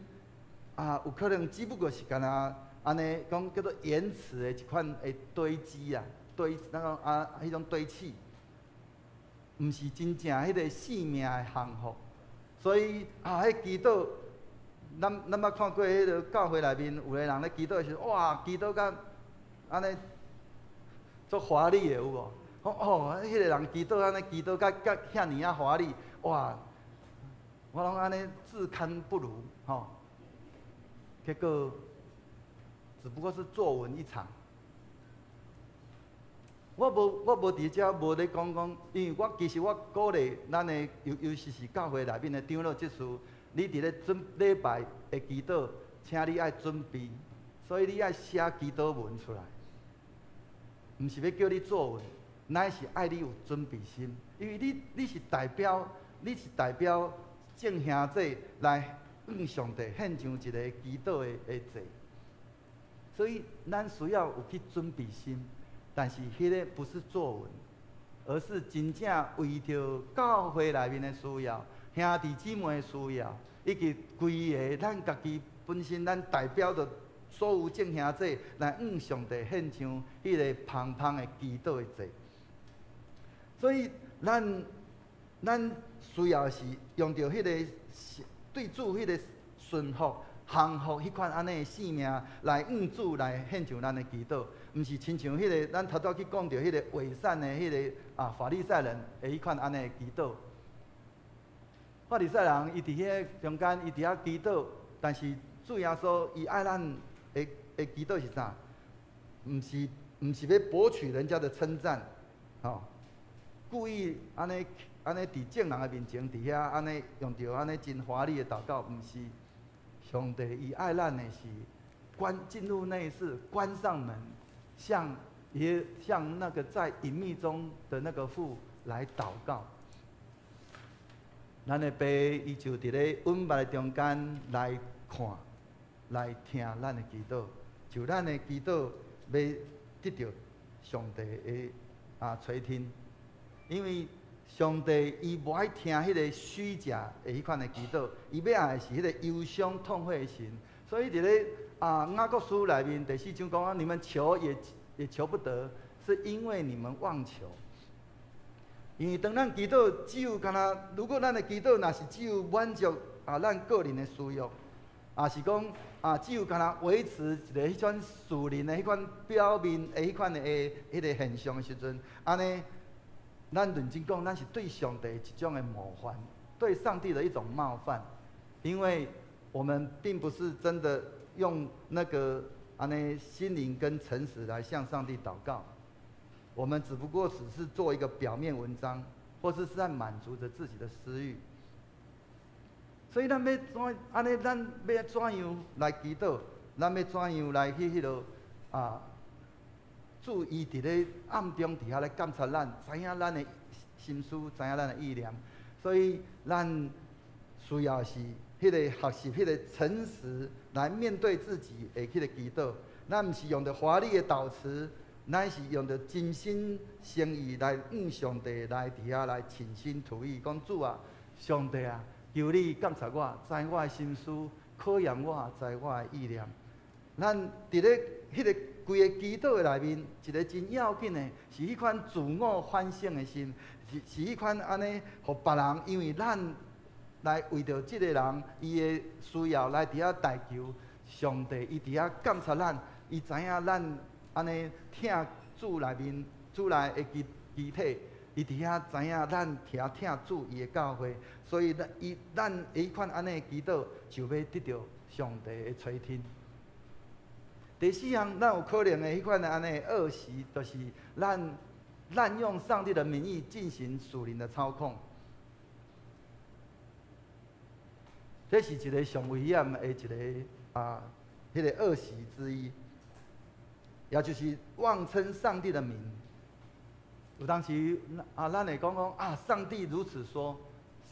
啊，有可能只不過是干焦按呢講叫做言辭的一款的堆積啊，堆那個啊，彼種堆砌，毋是真正彼個性命的降服。所以啊，彼祈禱，咱捌看過彼個教會內面有的人咧祈禱的時陣，哇，祈禱甲按呢足華麗的有無？講哦，彼個人祈禱按呢祈禱甲遐爾仔華麗，哇！我攏按呢自堪不如，吼。結果只不過是作文一場。我無佇遮無咧講講，因為我其實我鼓勵咱的，尤其是教會內面的長老執事，你佇咧準禮拜的祈禱，請你愛準備，所以你愛寫祈禱文出來，毋是欲叫你作文，乃是愛你有準備心，因為你是代表眾兄弟來向上帝獻上一個祈禱的祭，所以咱需要有去準備心。但是彼個不是作文，而是真正為著教會內面的需要、兄弟姊妹的需要，以及規个咱家己本身，咱代表著所有眾兄弟來向上帝獻上彼個芳芳的祈禱的祭。所以咱咱需要是用著彼个對主彼個順服、降服彼款按呢的性命來向主來獻上咱的祈禱，毋是親像彼個咱頭拄去講著彼個偽善的彼個法利賽人的彼款按呢的祈禱。法利賽人伊佇彼个中間，伊佇遐祈禱，但是主耶穌伊愛咱的祈禱是啥？毋是欲博取人家的稱讚，吼，故意按呢按呢佇眾人的面前佇遐按呢用著按呢真華麗的禱告，毋是。上帝伊愛咱的是關進入內室，關上門，向那個在隱祕中的那個父來禱告。咱的爸伊就佇咧隱密的中間來看、來聽咱的祈禱，就咱的祈禱欲得著上帝的垂聽，因為上帝伊無愛聽彼個虛假的彼款的祈禱，伊欲愛的是彼個憂傷痛悔的心。所以佇咧雅各書內面第四章講啊，你們求也求不得，是因為你們妄求。因為當咱祈禱只有敢若，如果咱的祈禱若是只有滿足咱個人的私欲，也是講只有敢若維持一个彼款屬靈的彼款表面的彼款的彼个現象的時陣，按呢，咱認真講，咱是對上帝一種的冒犯，對上帝的一種冒犯，因為我們並不是真的用那個按呢心靈跟誠實來向上帝禱告。我們只不過只是做一個表面文章，或是在滿足著自己的私欲。所以咱欲怎按呢？咱欲怎樣來祈禱？咱欲怎樣來去彼落啊？主伊佇咧暗中佇遐咧監察咱，知影咱的心思，知影咱的意念。所以咱需要是彼个學習彼個誠實來面對自己的彼個祈禱。咱毋是用著華麗的禱詞。咱是用著真心誠意來向上帝來佇遐來傾心吐意，講主啊，上帝啊，求你監察我，知我的心思，考驗我，知我的意念。咱佇咧彼个規个祈禱的內面，一个真要緊的是彼款自我反省的心，是彼款按呢，予別人因為咱來為著這个人伊的需要來佇遐代求，上帝伊佇遐監察咱，伊知影咱。按呢疼主內面，主內的肢體，伊佇遐知影咱疼疼主伊的教會，所以咱伊咱彼款按呢祈禱，就欲得著上帝的垂聽。第四項，咱有可能的彼款的按呢惡習，就是咱濫用上帝的名義進行屬靈的操控。這是一个上危險的一个彼个惡習之一。也就是妄稱上帝的名。有當時咱會講講啊，上帝如此說，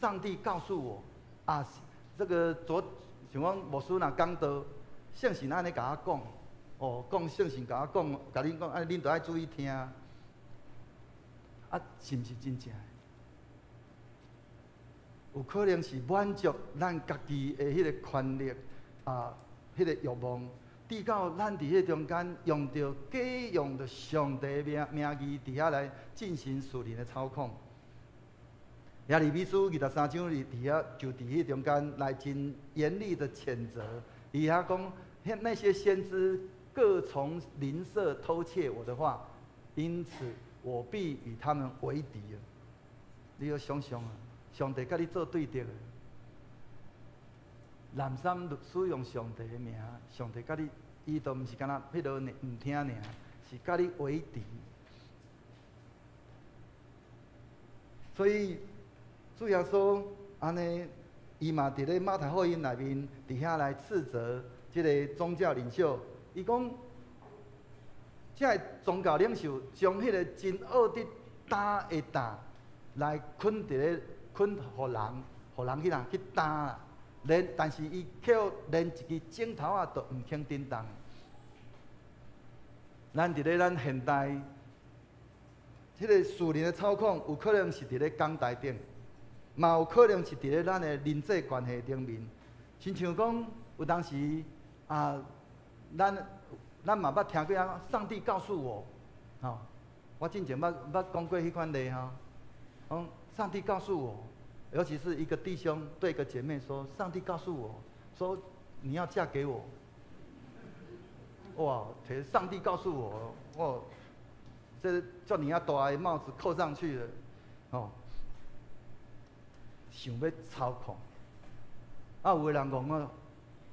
上帝告訴我啊，這個昨像講牧師若講道，聖神按呢共我講，哦，講聖神共我講，共恁講，恁著愛注意聽。啊，是毋是真正的？有可能是滿足咱家己的彼个權力啊，彼个欲望。直到咱佇彼中間用著假用著上帝名義佇遐來進行屬靈的操控。耶利米書23章佇遐就佇彼中間來真嚴厲的譴責，伊遐講，那些先知各從鄰舍偷竊我的話，因此我必與他們為敵。你要想想啊，上帝佮你做對敵的。濫觴使用上帝的名，上帝佮你，伊都毋是干焦彼落毋聽爾，是佮你為敵。所以主耶穌按呢，伊嘛佇咧馬太福音內面，佇遐來斥責這个宗教領袖。伊講，這个宗教領袖將彼个真惡的擔的擔來捆佇咧捆予人，予人去哪去擔啦。連但是伊卻連一支指頭仔都毋肯振動。咱佇咧咱現代，這个屬靈的操控有可能是佇咧講台頂，嘛有可能是佇咧咱的人際關係頂面。親像講有當時啊，咱嘛捌聽過啊，上帝告訴我，吼，我進前捌講過彼款例吼，講上帝告訴我，尤其是一個弟兄對一個姐妹說：上帝告訴我說你要嫁給我。哇！提上帝告訴我，哦，這叫你要大的帽子扣上去了，哦，想欲操控。啊，有的人講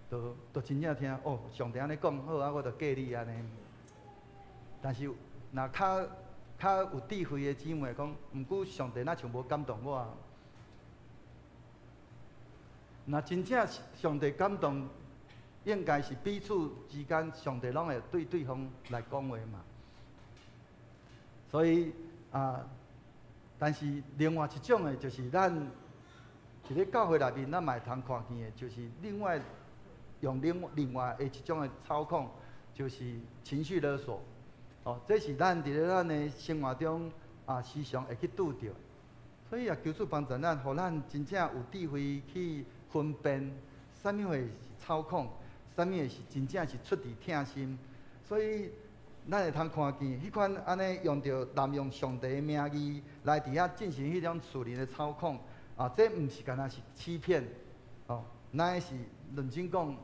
我，就真正聽哦，上帝按呢講好啊，我就嫁你按呢。但是若較有智慧的姊妹講，毋過上帝若像無感動我。若真正上帝感動，應該是彼此之間，上帝攏會對對方來講話嘛。所以啊，但是另外一種的，就是咱佇咧教會內面，咱嘛會通看見的，就是另外用另外的一種的操控，就是情緒勒索。哦，這是咱佇咧咱的生活中啊，時常會去拄著。所以也求主幫助咱，予咱真正有智慧去分辨，啥物貨是操控，啥物貨是真正是出自疼心。所以咱會通看見，彼款按呢用著濫用上帝的名義來佇遐進行彼種屬靈的操控，啊，這毋是干焦是欺騙，哦，乃是認真講，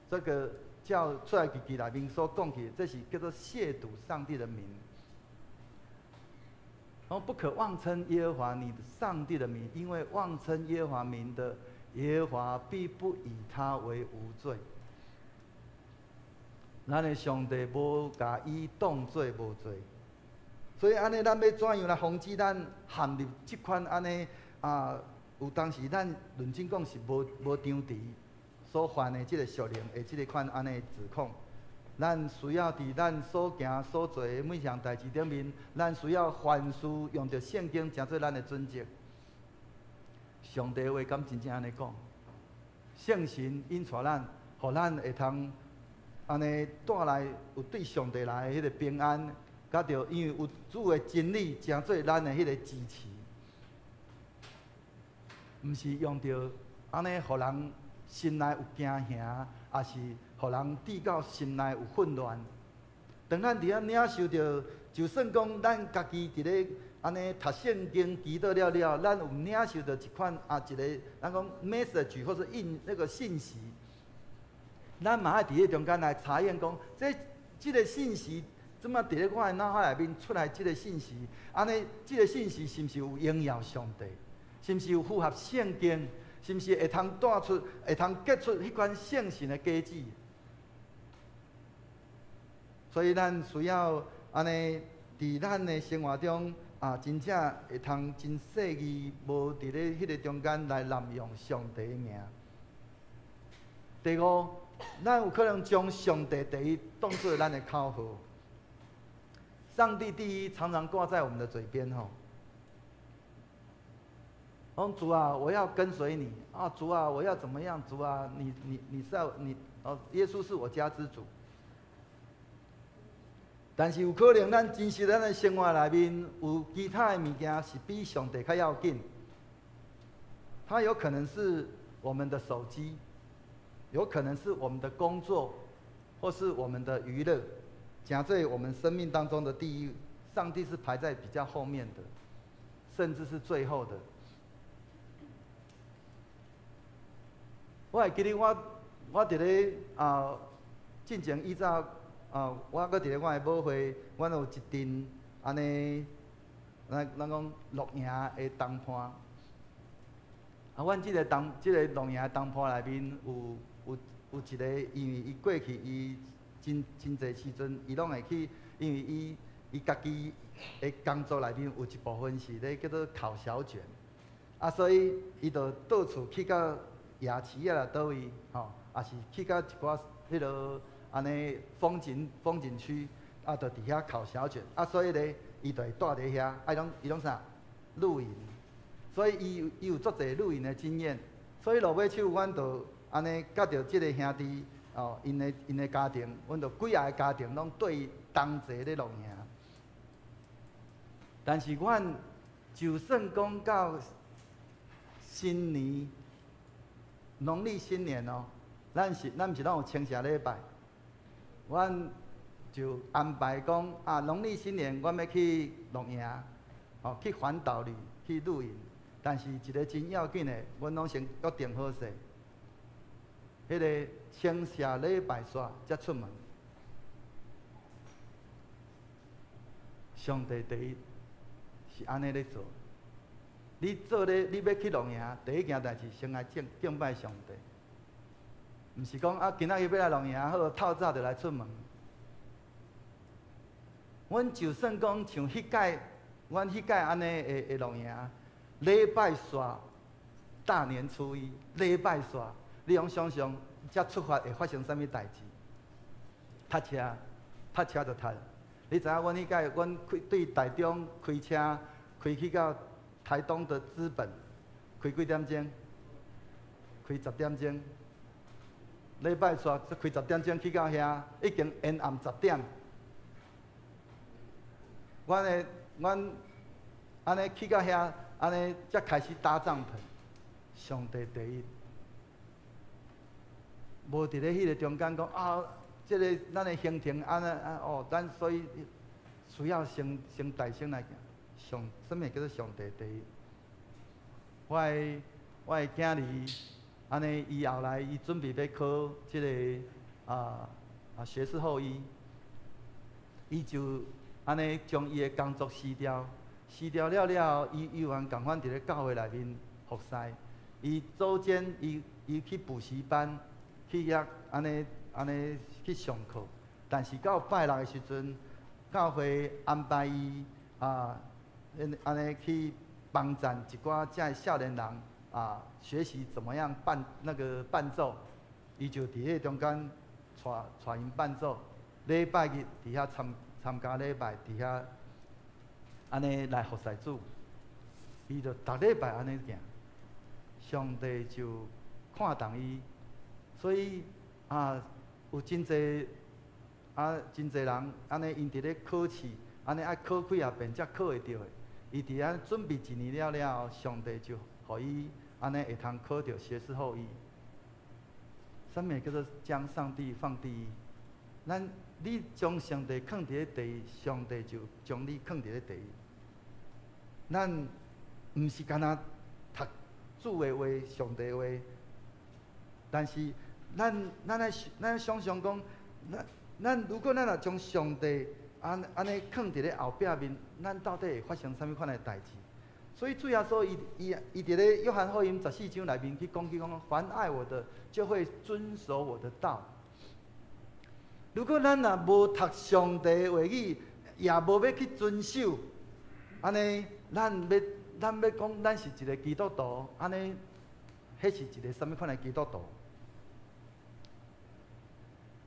這個照出埃及記內面所講起，這是叫做褻瀆上帝的名。然後不可妄稱耶和華你上帝的名，因為妄稱耶和華名的，耶和華必不以他為無罪。咱的上帝無共伊當做無罪，所以按呢，咱欲怎樣來防止咱陷入這款按呢啊？有當時咱認真講是無張持所犯的這個屬靈的這个款按呢指控，咱需要佇咱所行所做的每項代誌頂面，咱需要凡事用著聖經成做咱的準則。上帝話敢真正按呢講？聖神引帶咱，予咱會通按呢帶來有對上帝來的彼個平安，佮著因為有主的真理成做咱的彼個支持，毋是用著按呢予人心內有驚嚇，抑是予人致到心內有混亂。當咱佇遐領受著，就算講咱家己佇咧按呢讀聖經祈禱了了，咱有領受著一款啊一个咱講 message 或者印那個信息，咱嘛愛佇咧中間來查驗講，這個信息怎麼佇咧我的腦海內面出來？這個信息，按呢，這個信息是毋是有榮耀上帝？是毋是有符合聖經？是毋是會通帶出、會通結出彼款聖神的果子？所以咱需要按呢，佇咱的生活中啊，真正會通真細膩，無佇咧彼個中間來濫用上帝的名。第五，咱有可能將上帝第一當做咱的口號。上帝第一常常掛在我們的嘴邊吼。講主啊，我要跟隨你啊！主啊，我要怎麼樣？主啊，你是要你哦，耶穌是我家之主。但是有可能，咱真實咱的生活內面有其他的物件是比上帝較要緊。它有可能是我們的手機，有可能是我們的工作，或是我們的娛樂，成做我們生命當中的第一，上帝是排在比較後面的，甚至是最後的。我會記得我佇咧啊，進前以早啊，我閣佇咧我的母會，阮有一陣按呢，咱講露營的同伴。啊，阮這個露營的同伴內面有一個，因為伊過去伊真濟時陣，伊攏會去，因為伊家己的工作內面有一部分是咧叫做烤小卷，啊，所以伊就到處去到夜市啊，佗位吼，抑是去到一寡彼落按呢風景區，啊，就佇遐烤小卷，啊，所以咧，伊就會蹛佇遐，啊，伊攏啥露營，所以伊有足濟露營的經驗，所以落尾手，阮就按呢佮著這个兄弟哦，𪜶的家庭，阮就幾仔个家庭攏對同齊咧露營。但是阮就算講到新年，農曆新年哦，咱毋是攏有清社禮拜，阮就安排講啊，農曆新年阮欲去露營，哦，去環島旅去露營。但是一个真要緊的，阮攏先約定好勢。彼个清社禮拜煞才出門。上帝第一是按呢咧做。你做咧，你欲去露營，第一件代誌先愛敬敬拜上帝。毋是講啊，今仔日欲來露營，好，透早就來出門。阮就算講像彼屆，阮彼屆按呢的的露營，禮拜煞大年初一，禮拜煞，你用想像，才出發會發生啥物代誌？塞車，塞車就塞。你知影阮彼屆，阮開對台中開車開去到台東的知本，開幾點鐘？開十點鐘。禮拜煞開十點鐘去到遐，已經延暗十點。阮的阮按呢去到遐，按呢才開始搭帳篷。上帝第一，無佇咧彼个中間講啊，這个咱的行程按呢啊哦，咱所以需要先先大聲來行。上，啥物叫做上帝第一？我的我的囝兒按呢，伊後來伊準備欲考這个啊啊學士後醫，伊就按呢將伊的工作辭掉，辭掉了了後，伊依然仝款佇咧教會內面服侍。伊組間伊伊去補習班，去遐按呢按呢去上課，但是到拜六的時陣，教會安排伊啊，按呢去幫贊一寡遮的少年人啊，學習怎麼樣伴那個伴奏，伊就佇彼中間帶帶𪜶伴奏。禮拜日佇遐參參加禮拜，佇遐按呢來服侍主，伊就逐禮拜按呢行，上帝就看重伊，所以啊，有真濟啊，真濟人按呢，𪜶佇咧考試，按呢愛考幾仔遍才考會著的。伊佇遐準備一年了了後，上帝就予伊按呢會通考著學士後醫。啥物叫做將上帝放第一？咱你將上帝囥佇咧第一，上帝就將你囥佇咧第一。咱毋是干焦讀主的話、上帝的話，但是咱咱愛咱想像講，咱咱如果咱若將上帝按按呢囥佇咧後壁面，咱到底會發生啥物款的代誌？所以主耶穌伊伊伊佇咧約翰福音十四章內面去講去講，凡愛我的，就會遵守我的道。如果咱若無讀上帝的話語，也無欲去遵守，按呢，咱欲咱欲講咱是一个基督徒，按呢，彼是一个啥物款的基督徒？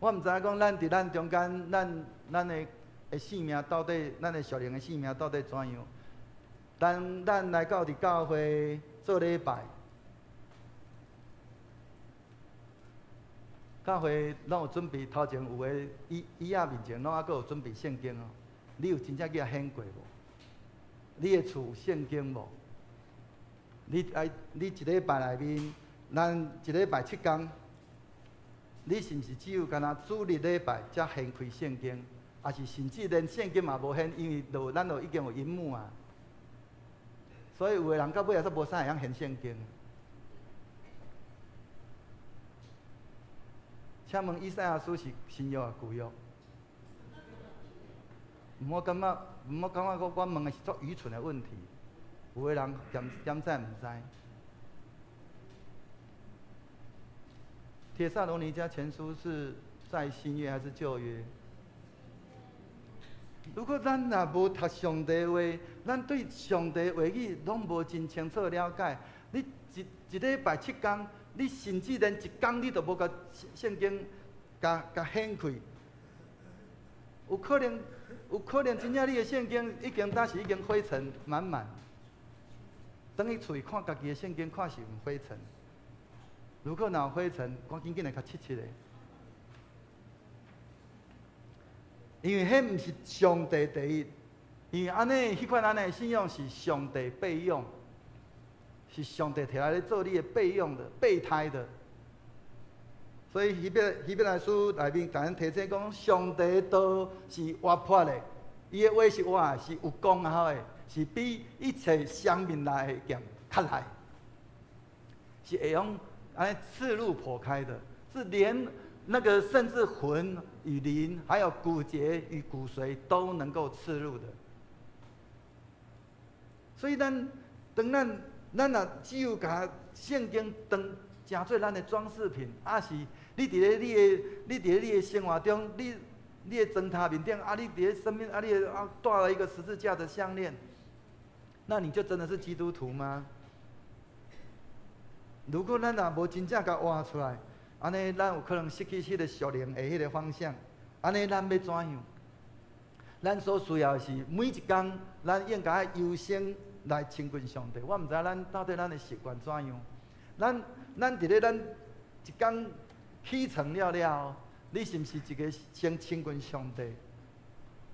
我毋知影講，咱佇咱中間，咱咱的的性命到底，咱的屬靈的性命到底怎樣？當咱來到佇教會做禮拜，教會攏有準備，頭前有的椅椅仔面前攏猶閣有準備聖經哦。你有真正去共掀過無？你的厝有聖經無？你愛你一禮拜內面，咱一禮拜七工，你是毋是只有干焦主日禮拜才掀開聖經？抑是甚至連聖經嘛無掀，因為就咱就已經有螢幕啊。所以有的人到尾也煞無啥會曉掀聖經。請問以賽亞書是新約抑舊約？毋好感覺，毋好感覺我我問的是足愚蠢的問題。有的人檢檢知毋知？帖撒羅尼迦前書是在新約還是舊約？如果咱若無讀上帝話，咱對上帝話語攏無真清楚了解，你一一禮拜七工，你甚至連一工你都無共聖經共共掀開，有可能，有可能真正你的聖經已經當時已經灰塵滿滿。轉去厝裡看家己的聖經，看是毋灰塵。如果若有灰塵，趕緊緊來共拭拭的。因為彼毋是上帝第一，因為按呢，彼款按呢信仰是上帝備用，是上帝提來咧做你的備用的、備胎的。所以希伯希伯來書內面，共咱提醒講，上帝道是活潑的，伊的話是活的，是有功效的，是比一切雙面來的劍較較內，是會用按呢刺入剖開的，是連那個甚至魂與靈，還有骨節與骨髓都能夠刺入的。所以咱當咱咱若只有共聖經當成做咱的裝飾品，抑是你佇咧你的生活中，你的床頭面頂啊，你佇咧身邊啊，你啊掛了一個十字架的項鏈，那你就真的是基督徒嗎？如果咱若無真正共活出來，按呢咱有可能失去彼個屬靈的彼個方向。按呢咱欲怎樣？咱所需要的是每一工，咱應該優先來親近上帝。我毋知咱到底咱的習慣怎樣？咱佇咧咱一工起床了了後，你是毋是一個先親近上帝，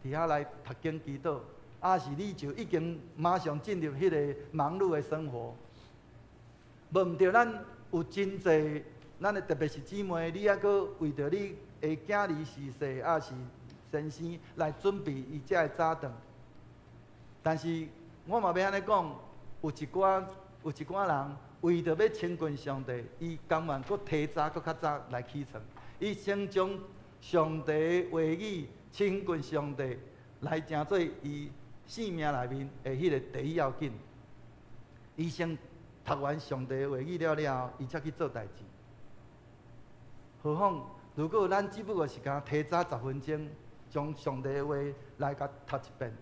佇遐來讀經祈禱，抑是你就已經馬上進入彼個忙碌的生活？無毋對，咱有真濟，咱的特別是姊妹，你猶閣為著你的囝兒辭世，抑是先生來準備伊才會早轉。但是我嘛欲按呢講，有一寡人為著欲親近上帝，伊甘願閣提早閣較早來起床，伊先將上帝話語親近上帝來成做伊生命內面的彼个第一要緊。伊先讀完上帝話語了了後，伊才去做代誌。何況，如果咱只不過是共提早10分鐘，將上帝的話來共讀一遍，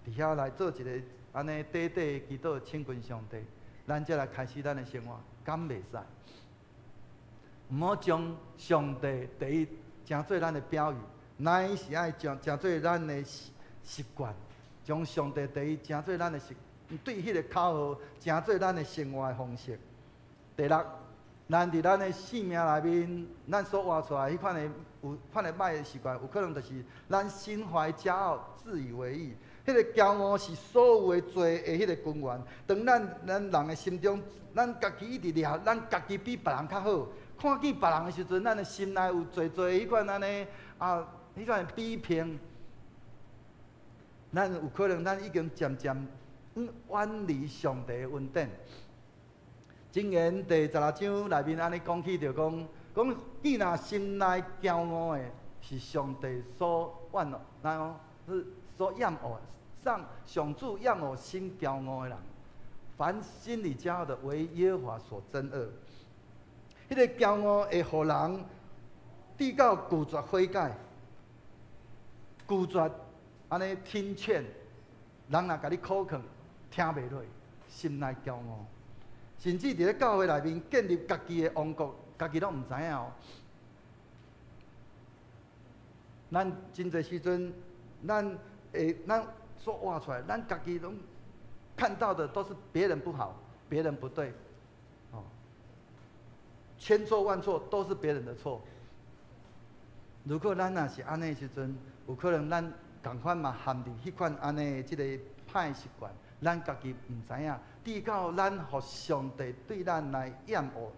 佇遐來做一个按呢短短的祈禱，親近上帝，咱才來開始咱的生活，敢袂使？毋好將上帝第一成做咱的標語，乃是愛將成做咱的習慣，將上帝第一成做咱的習，對彼個口號成做咱的生活的方式。第六，咱佇咱的生命內面，咱所活出來彼款的有款的歹的習慣，有可能就是咱心懷驕傲、自以為義。彼個驕傲是所有的罪的彼個根源。當咱人的心中，咱家己一直掠，咱家己比別人較好。看見別人的時陣，咱的心內有濟濟彼款按呢啊，彼款的比拼。咱有可能，咱已經漸漸遠離上帝的恩典。箴言第16章內面按呢講起，就講講，既若心內驕傲的，是上帝所厭惡，那講是所厭惡，上主厭惡心驕傲的人。凡心裡驕傲的，為耶和華所憎惡。彼個驕傲會予人直到拒絕悔改，拒絕按呢聽勸，人若共你苦勸，聽袂落，心內驕傲，甚至佇咧教會內面建立家己的王國，家己攏毋知影哦。咱真濟時陣，咱會咱所活出來，咱家己攏看到的都是別人不好，別人不對，哦，千錯萬錯都是別人的錯。如果咱若是按呢時陣，有可能咱仝款嘛陷入彼款按呢這個歹習慣，咱家己毋知影，直到咱予上帝對咱來厭惡，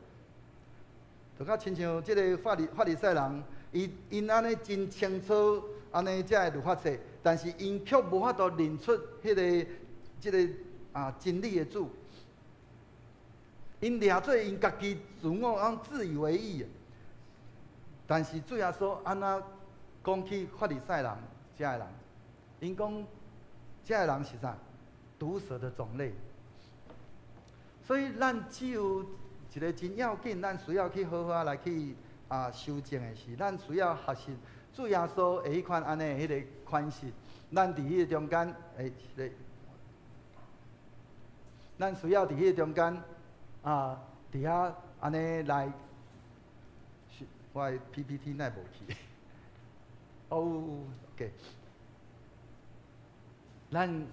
就較親像這个法利賽人，伊𪜶按呢真清楚，按呢才會律法冊，但是𪜶卻無法度認出彼个這个啊真理的主，𪜶掠做𪜶家己自我，按自以為義。但是主耶穌按怎講起法利賽人遮的人？𪜶講遮的人是啥？毒蛇的種類。所以咱只有一个真要緊，咱需要去好好來去啊修正的是，咱需要學習主耶穌的彼款按呢彼个款式。咱佇彼個中間，欸，咱需要佇彼個中間啊，佇遐按呢來。我的 PPT 哪無去？哦，OK。咱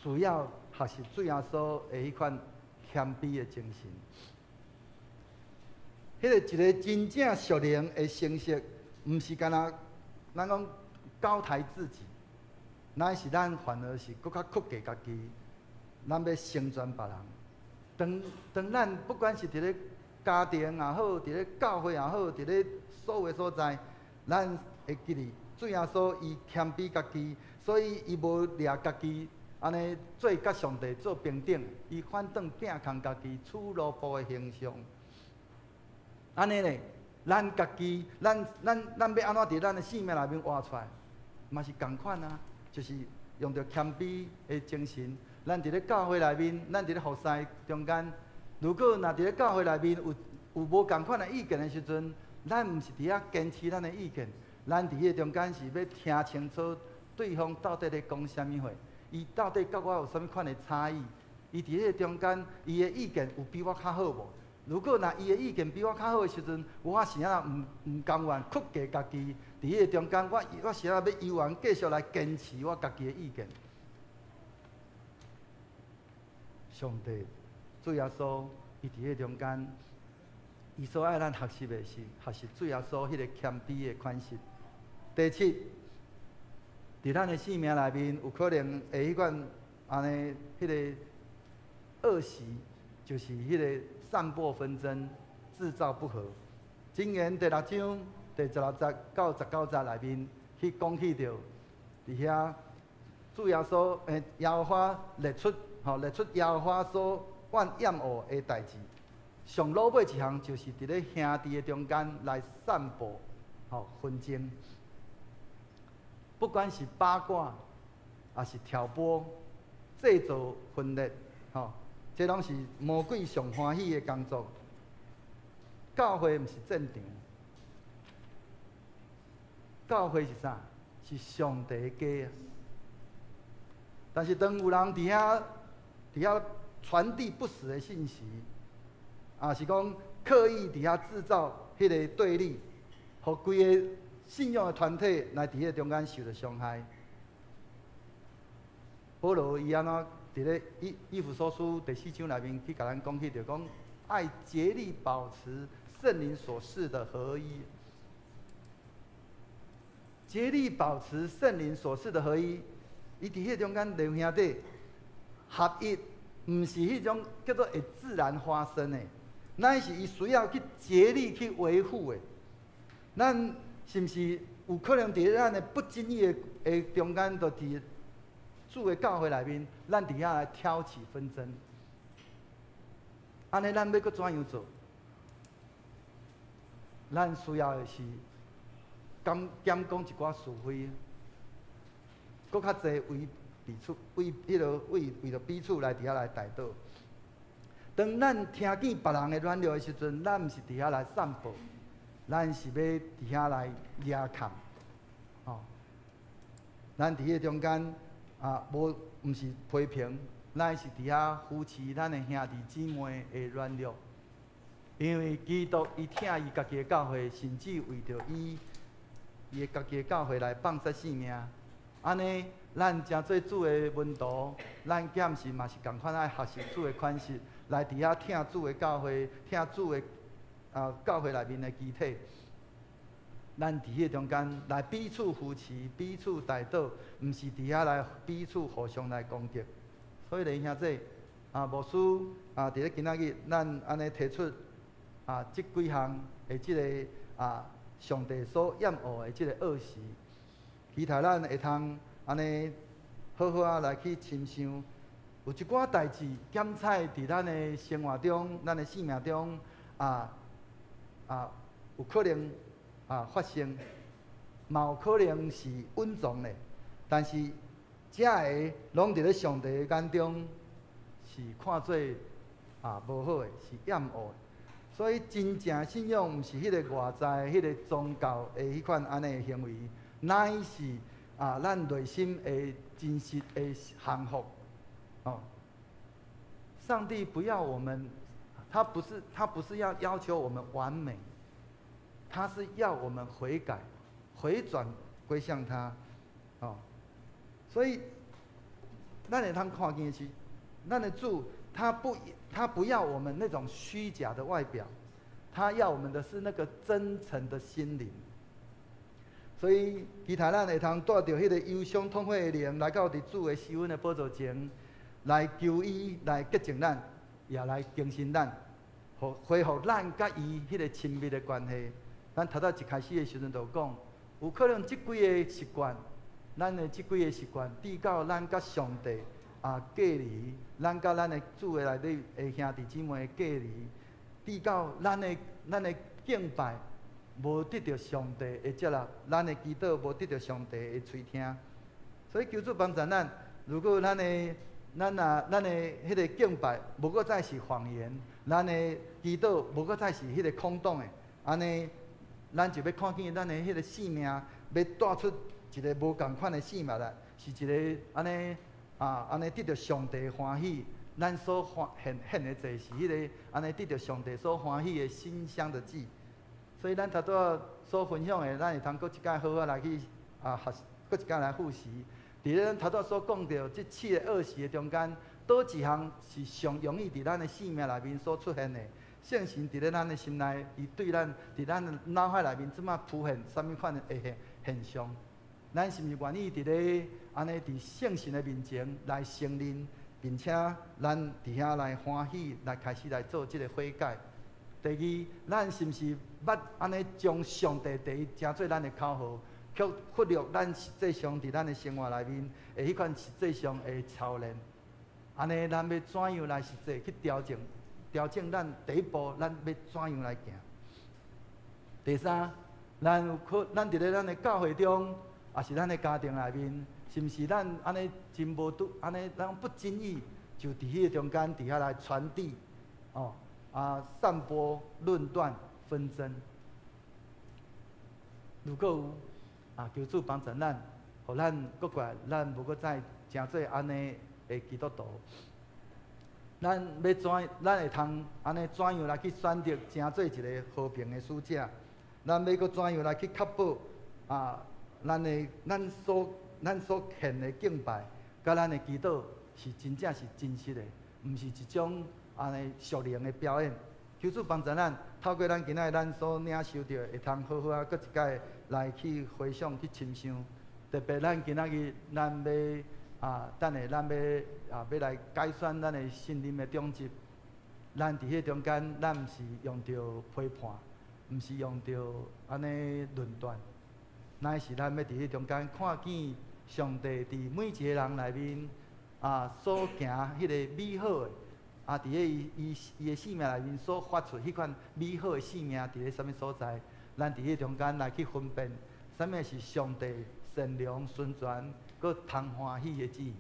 需要學習主耶穌的彼款謙卑的精神。彼个一个真正屬靈的成熟，毋是干焦咱講高抬自己，乃是咱反而是閣較克制家己，咱欲成全別人。當當咱不管是佇咧家庭也好，佇咧教會也好，佇咧所有的所在，咱會記得主耶穌伊謙卑家己，所以伊無掠家己按呢做佮上帝做平等，伊反轉摒空家己，取奴僕的形象。按呢咧，咱家己，咱欲按怎佇咱的生命內面活出來，嘛是仝款啊，就是用著謙卑的精神。咱佇咧教會內面，咱佇咧服侍中間，如果若佇咧教會內面有無仝款的意見的時陣，咱毋是佇遐堅持咱的意見，咱佇彼個中間是欲聽清楚對方到底咧講啥物話，伊到底佮我有啥物款的差異？伊佇彼個中間，伊的意見有比我較好無？如果若伊的意見比我較好的時陣，我是按怎毋甘願屈低家己？佇彼個中間，我是按怎欲猶原繼續來堅持我家己的意見？上帝主耶穌，伊佇彼個中間，伊所愛咱學習的是學習主耶穌彼個謙卑的款式。第七，佇咱的生命內面，有可能會彼款按呢，彼個惡習，就是彼個散播紛爭、製造不和。箴言第六章第十六節到十九節內面去講起著，佇遐主耶穌耶和華列出，吼列出耶和華所厭惡的代誌。上落尾一項就是佇咧兄弟的中間來散播吼紛爭，不管是八卦，抑是挑撥、製造分裂，吼，這攏是魔鬼上歡喜的工作。教會毋是戰場，教會是啥？是上帝的家。但是當有人佇遐傳遞不實的信息，抑是講刻意佇遐製造彼個對立，予規个信仰的團體來佇彼個中間受著傷害。保羅伊按怎佇咧以弗所書第四章內面去共咱講起，就講愛竭力保持聖靈所賜的合一，竭力保持聖靈所賜的合一。伊佇彼個中間弟兄弟合一，毋是彼種叫做會自然發生的，乃是伊需要去竭力去維護的。咱是毋是有可能佇咱的不經意的中間，就佇主的教會內面，咱佇遐來挑起紛爭？按呢，咱欲閣怎樣做？咱需要的是減減講一寡是非，閣較濟為彼此為彼个為為著彼此來佇遐來代禱。當咱聽見別人的軟弱的時陣，咱毋是佇遐來散播，咱是欲佇遐來夯崁。吼，咱佇彼個中間啊，無毋是批評，咱是佇遐扶持咱的兄弟姊妹的軟弱。因為基督伊疼伊家己的教會，甚至為著伊的家己的教會來放捨性命。按呢，咱成做主的門徒，咱敢毋是嘛是仝款愛學習主的款式，來佇遐疼主的教會，疼主的教會內面的肢體。咱佇彼個中間來彼此扶持、彼此代禱，毋是佇遐來彼此互相來攻擊。所以咧，兄弟牧師佇咧今仔日，咱按呢提出這幾項的這个上帝所厭惡的這个惡習，期待咱會通按呢好好仔來去深想，有一寡代誌檢採佇咱的生活中、咱的生命中有可能發生，嘛有可能是隱藏的，但是這个攏佇咧上帝的眼中是看做無好的，是厭惡的。所以真正信仰毋是彼个外在、彼个宗教的彼款按呢的行為，乃是咱內心的真實的降服。哦，上帝不要我們，他不是要求我們完美，他是要我們悔改、回轉歸向他。哦，所以咱會通看見的是，咱的主他不要我們那種虛假的外表，他要我們的是那個真誠的心靈。所以，期待咱會通帶著彼个憂傷痛悔的靈，來到佇主的施恩的寶座前，來求伊來潔淨咱，也來更新咱，予恢復咱佮伊彼个親密的關係。咱頭拄一開始的時陣就講，有可能這幾个習慣，咱的這幾个習慣，直到咱佮上帝隔離，咱佮咱的主的內底的兄弟姊妹的隔離，至到咱的敬拜無得著上帝的接納，咱的祈禱無得著上帝的垂聽。所以求主幫助咱，如果咱的咱若咱的彼个敬拜無閣再是謊言，咱的祈禱無閣再是彼个空洞的，按呢，咱就欲看見咱的彼个生命，欲帶出一个無仝款的生命來，是一个按呢啊，按呢得著上帝歡喜，咱所歡獻獻的祭是彼个按呢得著上帝所歡喜的馨香的祭。所以咱頭拄仔所分享的，咱會通閣一擺好好來去學，閣一擺來複習。佇咧咱頭拄仔所講著這七个惡習的中間，佗一項是上容易佇咱的生命內面所出現的？聖神佇咧咱的心內，伊對咱佇咱的腦海內面這麼浮現啥物款的現象？咱是毋是願意佇咧按呢佇聖神的面前來承認，並且咱佇遐來歡喜，來開始來做這个悔改？第二，咱是毋是捌按呢將上帝第一成做咱的口號，卻忽略咱實際上佇咱的生活內面的彼款實際上的操練？按呢，咱欲怎樣來實際去調整？調整咱第一步，咱欲怎樣來行？第三，咱有可咱佇咧咱的教會中，抑是咱的家庭內面，是毋是咱按呢真無拄，按呢咱不經意就佇彼個中間佇遐來傳遞，哦散播論斷紛爭？如果有求主幫助咱，予咱閣過來，咱無閣再成做按呢的基督徒。咱欲怎？咱會通按呢怎樣來去選擇，成做一个和平的使者？咱欲閣怎樣來去確保咱的咱所獻的敬拜，佮咱的祈禱是真正是真實的，毋是一種按呢屬靈的表演。求主幫助咱，透過咱今仔日咱所領受著的，會通好好啊，閣一擺來去回想、去深想。特別咱今仔日咱欲等下咱欲來改選咱的新任的長執，咱佇彼中間，咱毋是用著批判，毋是用著按呢論斷，乃是咱欲佇彼中間看見上帝佇每一个人內面所行彼个美好的，佇咧伊的生命內面所發出彼款美好的生命，佇咧啥物所在？咱佇彼中間來去分辨，啥物是上帝善良、純全、閣通歡喜的旨意。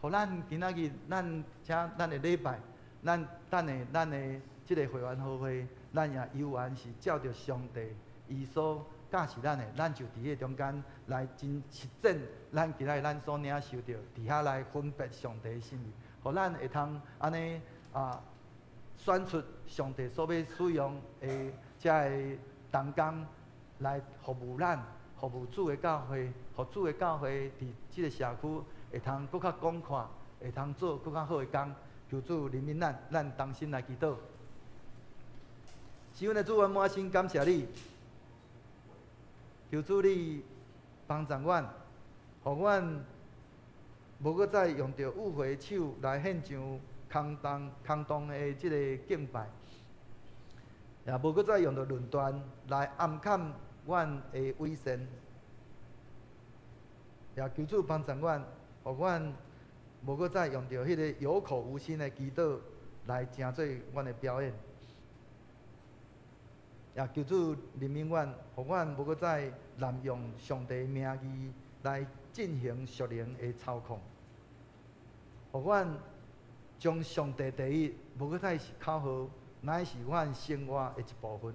予咱今仔日，咱請咱的禮拜，咱等下咱的這个會員和會，咱也猶原是照著上帝伊所教示咱的，咱就佇彼中間來真實踐咱今仔日咱所領受著，佇遐來分別上帝的心意，予咱會通按呢選出上帝所欲使用的這个同工來服務咱，服務主的教會，予主的教會佇這个社區會通閣較廣闊，會通做閣較好的工。求主憐憫咱，咱同心來祈禱。是阮的主，阮滿心感謝你。求主你幫助阮，予阮無閣再用著污穢的手來獻上空洞空洞的這个敬拜，也無閣再用著論斷來暗崁阮的偽善。也求主幫助阮，予阮無閣再用著彼个有口無心的祈禱來成做阮的表演。也求主憐憫阮，予阮無閣再濫用上帝名義來進行屬靈的操控，予阮將上帝第一，無閣再是口號，乃是阮生活的一部分。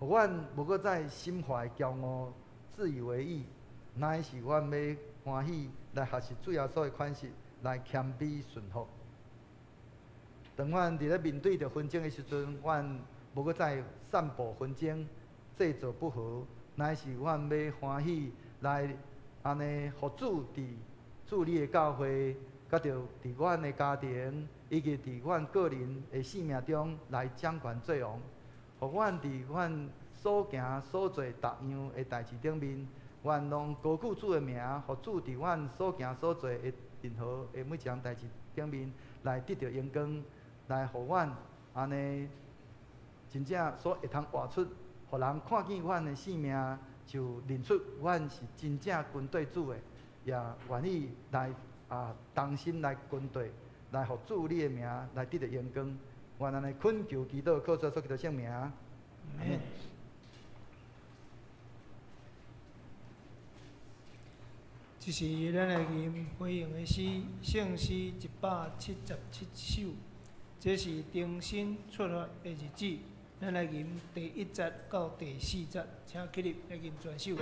予阮無閣再心懷驕傲、自以為義，乃是阮欲歡喜來學習主耶穌的款式，來謙卑順服。當阮佇咧面對著紛爭的時陣，阮無閣再散布紛爭、製造不和，乃是阮欲歡喜來按呢，予主佇主你的教會，佮著佇阮的家庭，以及佇阮個人的生命中來掌權做王，予阮佇阮所行所做逐樣的代誌頂面，阮攏高舉主的名，予主佇阮所行所做的任何的每一項代誌頂面來得著榮光，來予阮按呢真正所會通活出，予人看見阮的生命，就認出阮是真正跟綴主的。也願意來同心來跟綴，來予主你的名來得著榮光。願按呢懇求祈禱，靠主耶穌基督聖名。阿們。這是咱來吟回應的詩，聖詩177首。這是重新出發的日子，咱來吟第一節到第四節，請起立來吟全首。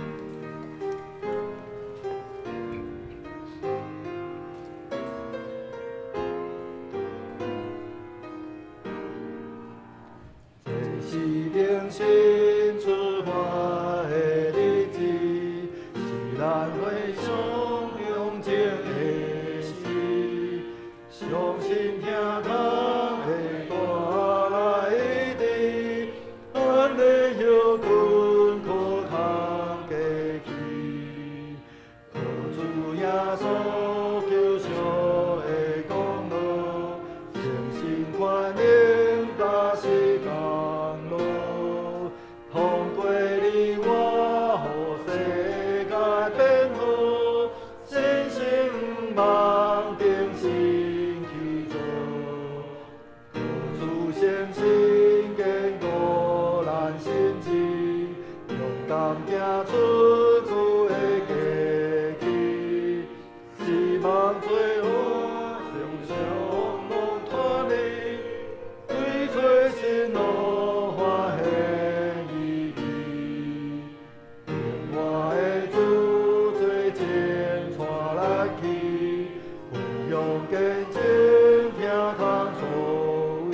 這是重新出發的日子，是咱回想永前的事，相信聽通會帶來醫治，咱的歇睏可通過去，靠主耶穌救贖的功勞，誠心歡迎大時降落，通過你我，予世界變好，信心望定心去做，靠主聖神堅固咱心志，勇敢行出主的家己，希望做我常常拢脫離，對做新路發現意義。永活的主做前帶咱去，分享見證聽通作為，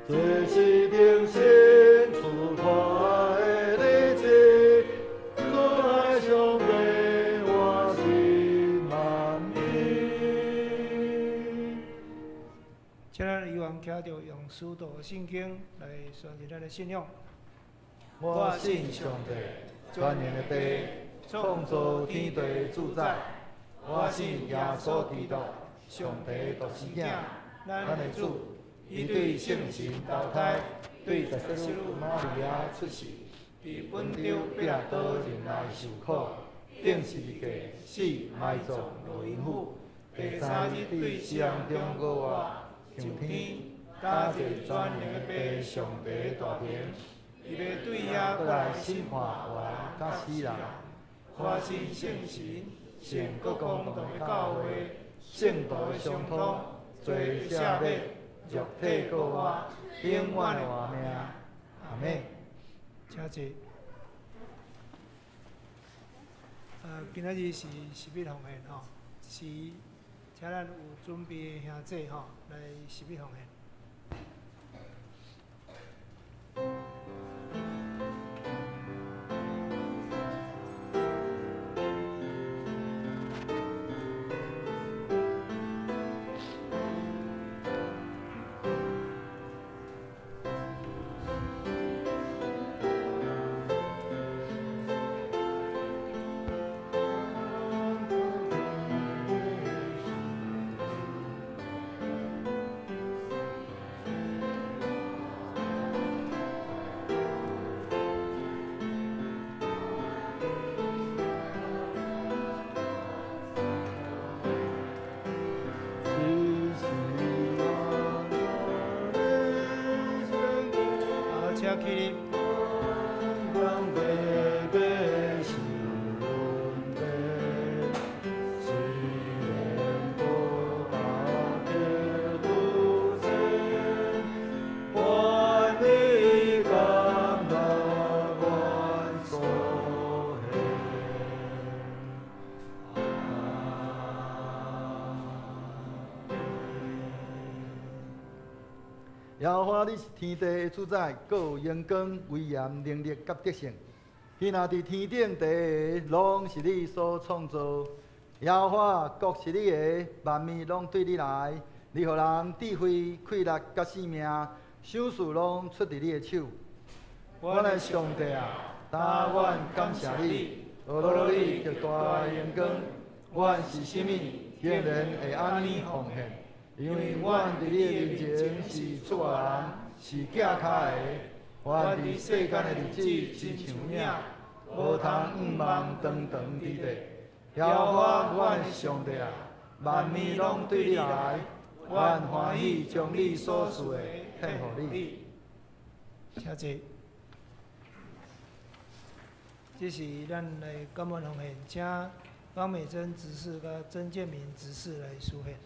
這是重新出發的日子，主愛上帝我心滿意。請咱議員徛著用使徒信經來宣示咱的信仰。我信上帝，全能的父，創造天地主宰。我信耶穌基督，上帝獨生子，咱的主，伊對聖神投胎，對十四女瑪利亞出世，佇本丟彼拉多忍耐受苦，釘十字架，死埋葬落陰府，第三日對死人中復活，上天，加坐全能的父上帝大權，伊欲對遐閣來審判活人佮死人。我信聖神，聖國公同的教會，聖徒的相通，罪赦免，肉體復活，永遠的活命。阿們。請坐。今仔日是食物奉獻吼，是請咱有準備的兄弟吼來食物奉獻。好，請起立。耶和華，你是天地的主宰，閣有榮光、威嚴、能力佮得勝。彼若佇天頂地下，攏是你所創造。耶和華，國是你的，萬物攏對你來。你予人智慧、氣力佮性命，賞賜攏出佇你的手。阮的上帝啊，但阮感謝你，阿羅你極大的榮光。阮是啥物，竟然會按呢奉獻？因為阮佇你的面前是出外人，是寄跤的。阮佇世間的日子親像影，無通向望長長地地。耶和华阮的上帝啊，万民拢对你来，阮欢喜将你所赐的献予你。请坐。这是咱来感恩奉献，请方美珍执事佮曾建明执事来书献。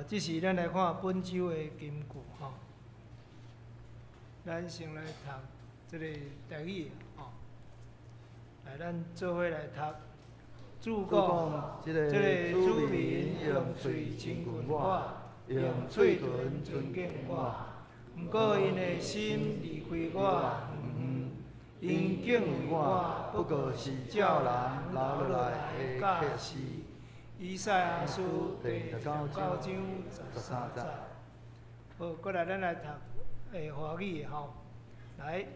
这是咱来看本周的金句吼。咱先来读这个台语吼，来，咱做伙来读。主讲，这个子民用喙亲近我，用喙唇尊敬我，毋过𪜶的心离开我远远，𪜶敬畏我，不过是照人留落来的启示。以赛亚书第29章13节。好，过来咱来读华语的吼。来，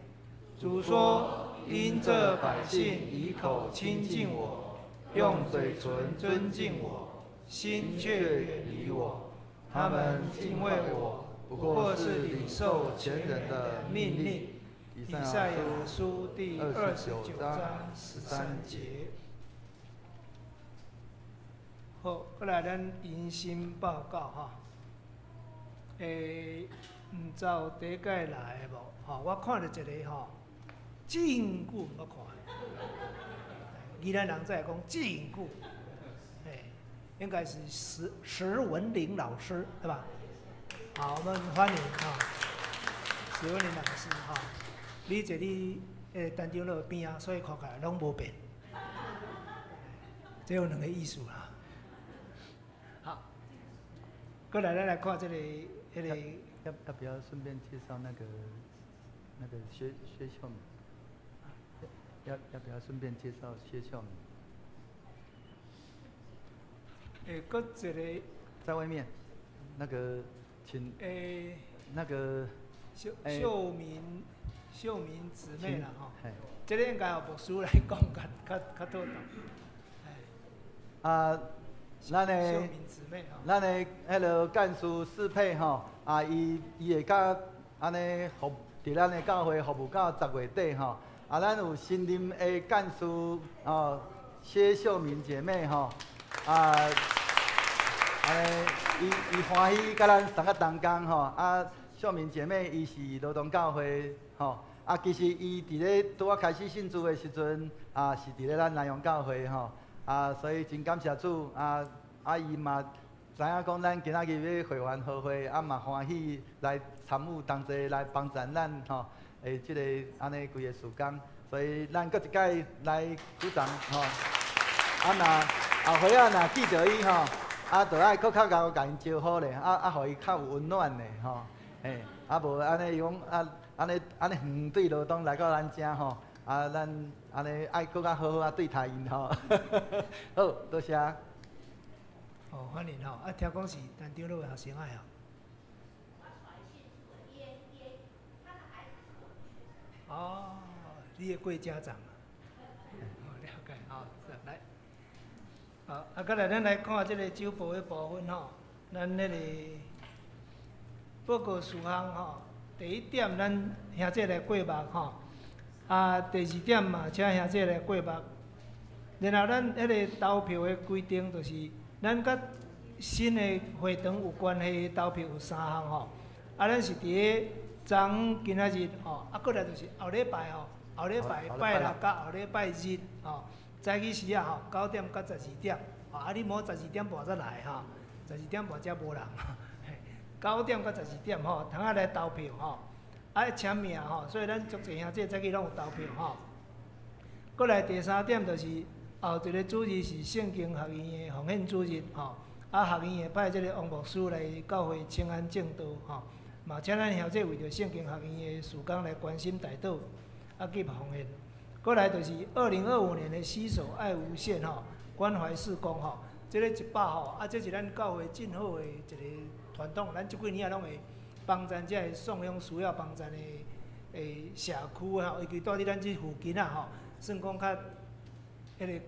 主说：因这百姓以口亲近我，用嘴唇尊敬我，心却远离我。他们敬畏我，不过是领受前人的命令。以赛亚书第29章13节。好，过来咱迎新报告哈。毋知有第一届来的无？吼，我看著一个吼，真久毋捌看。宜兰人才会讲真久，应该是石文玲老师，对吧？好，我们欢迎哈，石文玲老师哈。你坐你陈长老边啊，所以看起来拢无变。这有两个意思啦。好，过来咱来看这个，那个要不要顺便介绍那个薛秀敏？要不要顺便介绍薛秀敏？阁一个在外面，那个请那个秀敏姊妹啦吼，这个应该由牧师来讲较妥当。啊，咱的彼个干事适配吼，啊，伊会甲按呢服伫咱的教会服务到10月底吼。啊，咱有新任的干事哦，谢秀敏姐妹吼，啊，按呢，伊欢喜佮咱三个同工吼，啊，秀秀敏姐妹伊是罗东教會吼，啊，其實伊佇咧拄仔開始信主的時陣，啊，是佇咧咱南陽教會吼，啊，所以真感謝主，啊啊，伊嘛知影講咱今仔日欲會員合會，啊嘛歡喜來參與同齊來幫贊咱吼，的這個按呢規个事工，所以咱閣一擺來鼓掌吼。啊若後歲仔若記著伊吼，啊，就愛閣較𠢕共𪜶招呼咧，啊啊，予伊較有溫暖咧吼，嘿，啊無按呢伊講啊，按呢按呢遠對羅東來到咱遮吼，啊，咱按呢愛閣較好好仔對待𪜶吼。好，多謝。哦，歡迎吼！啊，聽講是陳長老的學生仔哦。哦，你的過家長。哦，了解，好，來。好，啊，閣來咱來看這个周報的部分吼，咱彼个報告事項吼，第一點，咱兄弟來過目吼，啊，第二點嘛，請兄弟來過目。然後咱彼个投票的規定就是，咱佮新的會堂有關係的投票有三項吼，啊，咱是佇咧昨今仔日吼，啊，閣來就是後禮拜吼，後禮拜拜六佮後禮拜日吼。早起時仔吼，9點到12點，吼啊！你莫12點半才來吼，12點半才無人。9點到12點吼，通仔來投票吼，愛簽名吼，所以咱足濟兄弟早起攏有投票吼。閣來第三點就是後一个主日是聖經學院的奉獻主日吼，啊學院會派這个王牧師來教會請安證道吼，嘛請咱兄弟為著聖經學院的事工來關心代禱，啊及奉獻。閣來就是2025年的攜手愛無限吼，關懷事工吼，這个100吼，啊，這是咱教會真好的一个傳統，咱這幾年仔攏會幫贊這个送養需要幫贊的社區吼，尤其蹛佇咱這附近啊吼，算講較彼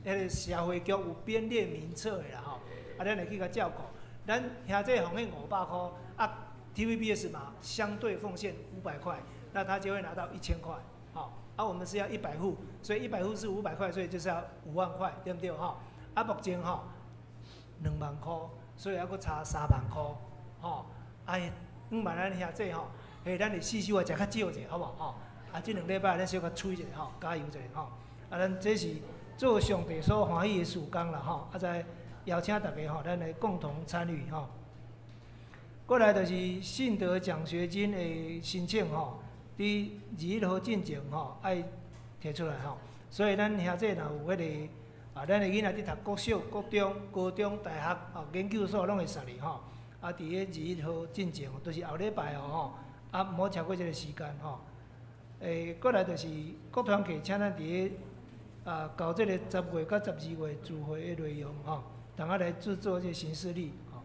个社會局有編列名冊的啦吼，啊，咱會去共照顧。咱兄弟奉獻500箍，啊，TVBS 嘛相對奉獻500塊，那他就會拿到1000塊，吼。啊，我們是要100戶，所以100戶是500塊，所以就是要5萬塊，對毋對吼？啊，目前吼2萬箍，所以猶閣差3萬箍，吼。啊，五萬咱兄弟吼，嘿，咱的四手也食較少者，好無吼？啊，這兩禮拜咱小可催一下吼，加油一下吼。啊，咱這是做上帝所歡喜的事工啦吼。啊，再邀請大家吼，咱來共同參與吼。過來就是信德獎學金的申請吼。佇21號進前吼，愛提出來吼，所以咱兄弟若有彼个啊，咱的囡仔佇讀國小、國中、高中、大學、啊研究所攏會使哩吼。啊，佇彼21號進前，就是後禮拜哦吼，啊，毋好超過這个時間吼。過來就是各團體，請咱佇咧啊，交這个10月到12月聚會的內容吼，通仔來製作這个行事曆吼。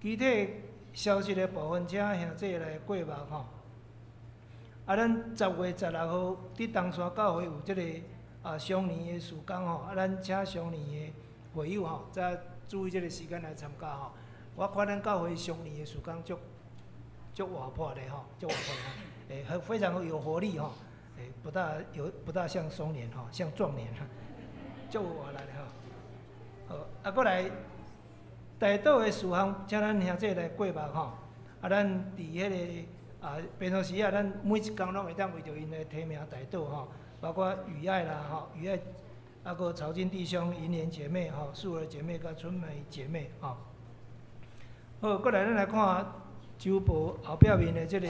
具體消息的部分，請兄弟來過目吼。啊，咱10月16號佇東山教會有這个啊雙年的事工吼，啊，咱請雙年的會友吼，再注意這个時間來參加吼。我看咱教會雙年的事工足足活潑的吼，足活潑的，欸，非常有活力吼，欸，不大像中年吼，像壯年，足有活力的吼。好，啊，閣來代禱的事項，請咱兄弟來過目吼。啊，咱佇彼个。啊，平常時啊，咱每一工攏會當為著𪜶來提名代禱吼，包括雨愛啦吼，雨愛，啊閣曹金弟兄、銀蓮姐妹吼、素兒姐妹佮春梅姐妹吼。好，閣來咱來看周報後壁面的這个，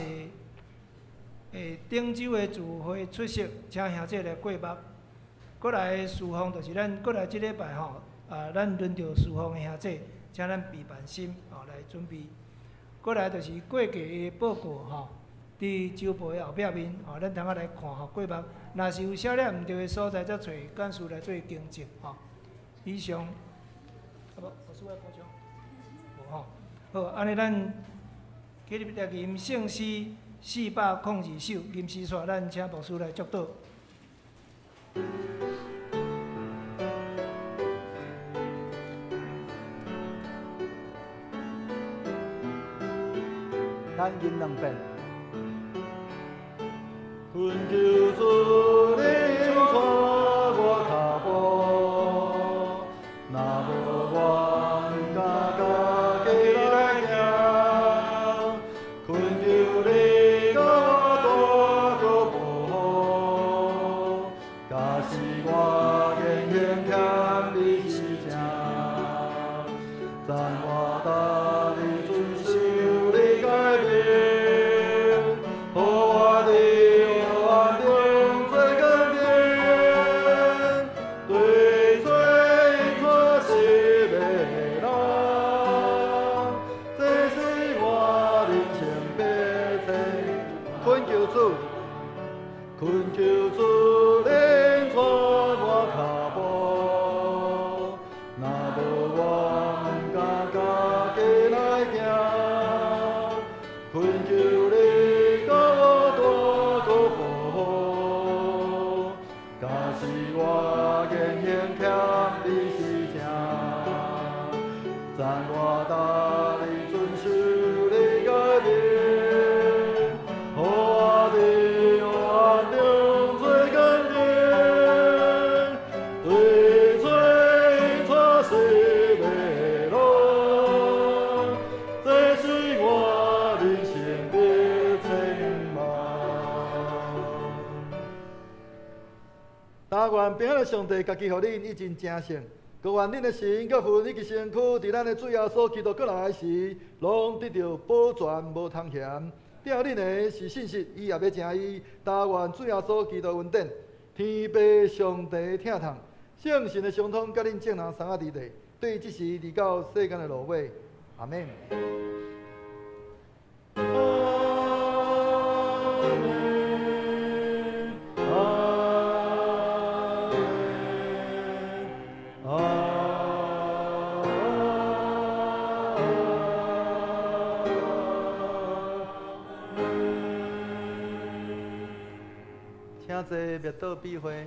頂週的聚會出席，請兄弟來過目。閣來事奉就是咱閣來這禮拜吼，啊，咱輪著事奉的兄弟，請咱備辦心吼來準備。閣來就是過期的報告吼，佇周報的後壁面吼，咱通仔來看吼過目。若是有寫了毋對的所在，才找幹事來做更正吼。以上，啊無，牧師愛補充？無吼。好，按呢咱去入來吟聖詩402首，吟詩煞，咱請牧師來祝禱。咱吟兩遍。懇求主恁帶我跤步，若無阮敢家己來行，是我言行欠你是正，赞我逐日遵守你诫命，予我伫黑暗中做光明，对罪错失的人，这是我人生必做。恳求主，恳求主领带我跤步，若无我毋敢家己来行。恳求你甲我大个保护，假使我言行欠你是正，赞我逐日遵守你诫命，予我伫黑暗中做光明，对罪错失的路，这是我人生的展望。但愿平安的上帝家己予恁以真成聖，閣願恁的心、佮魂以及身軀，佇咱的主耶穌基督閣來時，攏得著保全無通嫌。疼恁的是信實，伊也欲成伊。但願主耶穌基督恩典，天父上帝疼痛，聖神的相通，佮恁眾人相仔佇地，對這時直到世間的落尾。阿們。阿們，阿們，阿們。請坐，默禱閉會。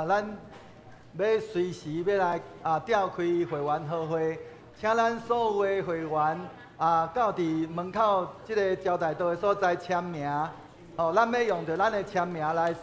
咱欲隨時欲來召開會員好會，請咱所有的會員到佇門口這个招待桌的所在簽名。吼，咱欲用著咱的簽名來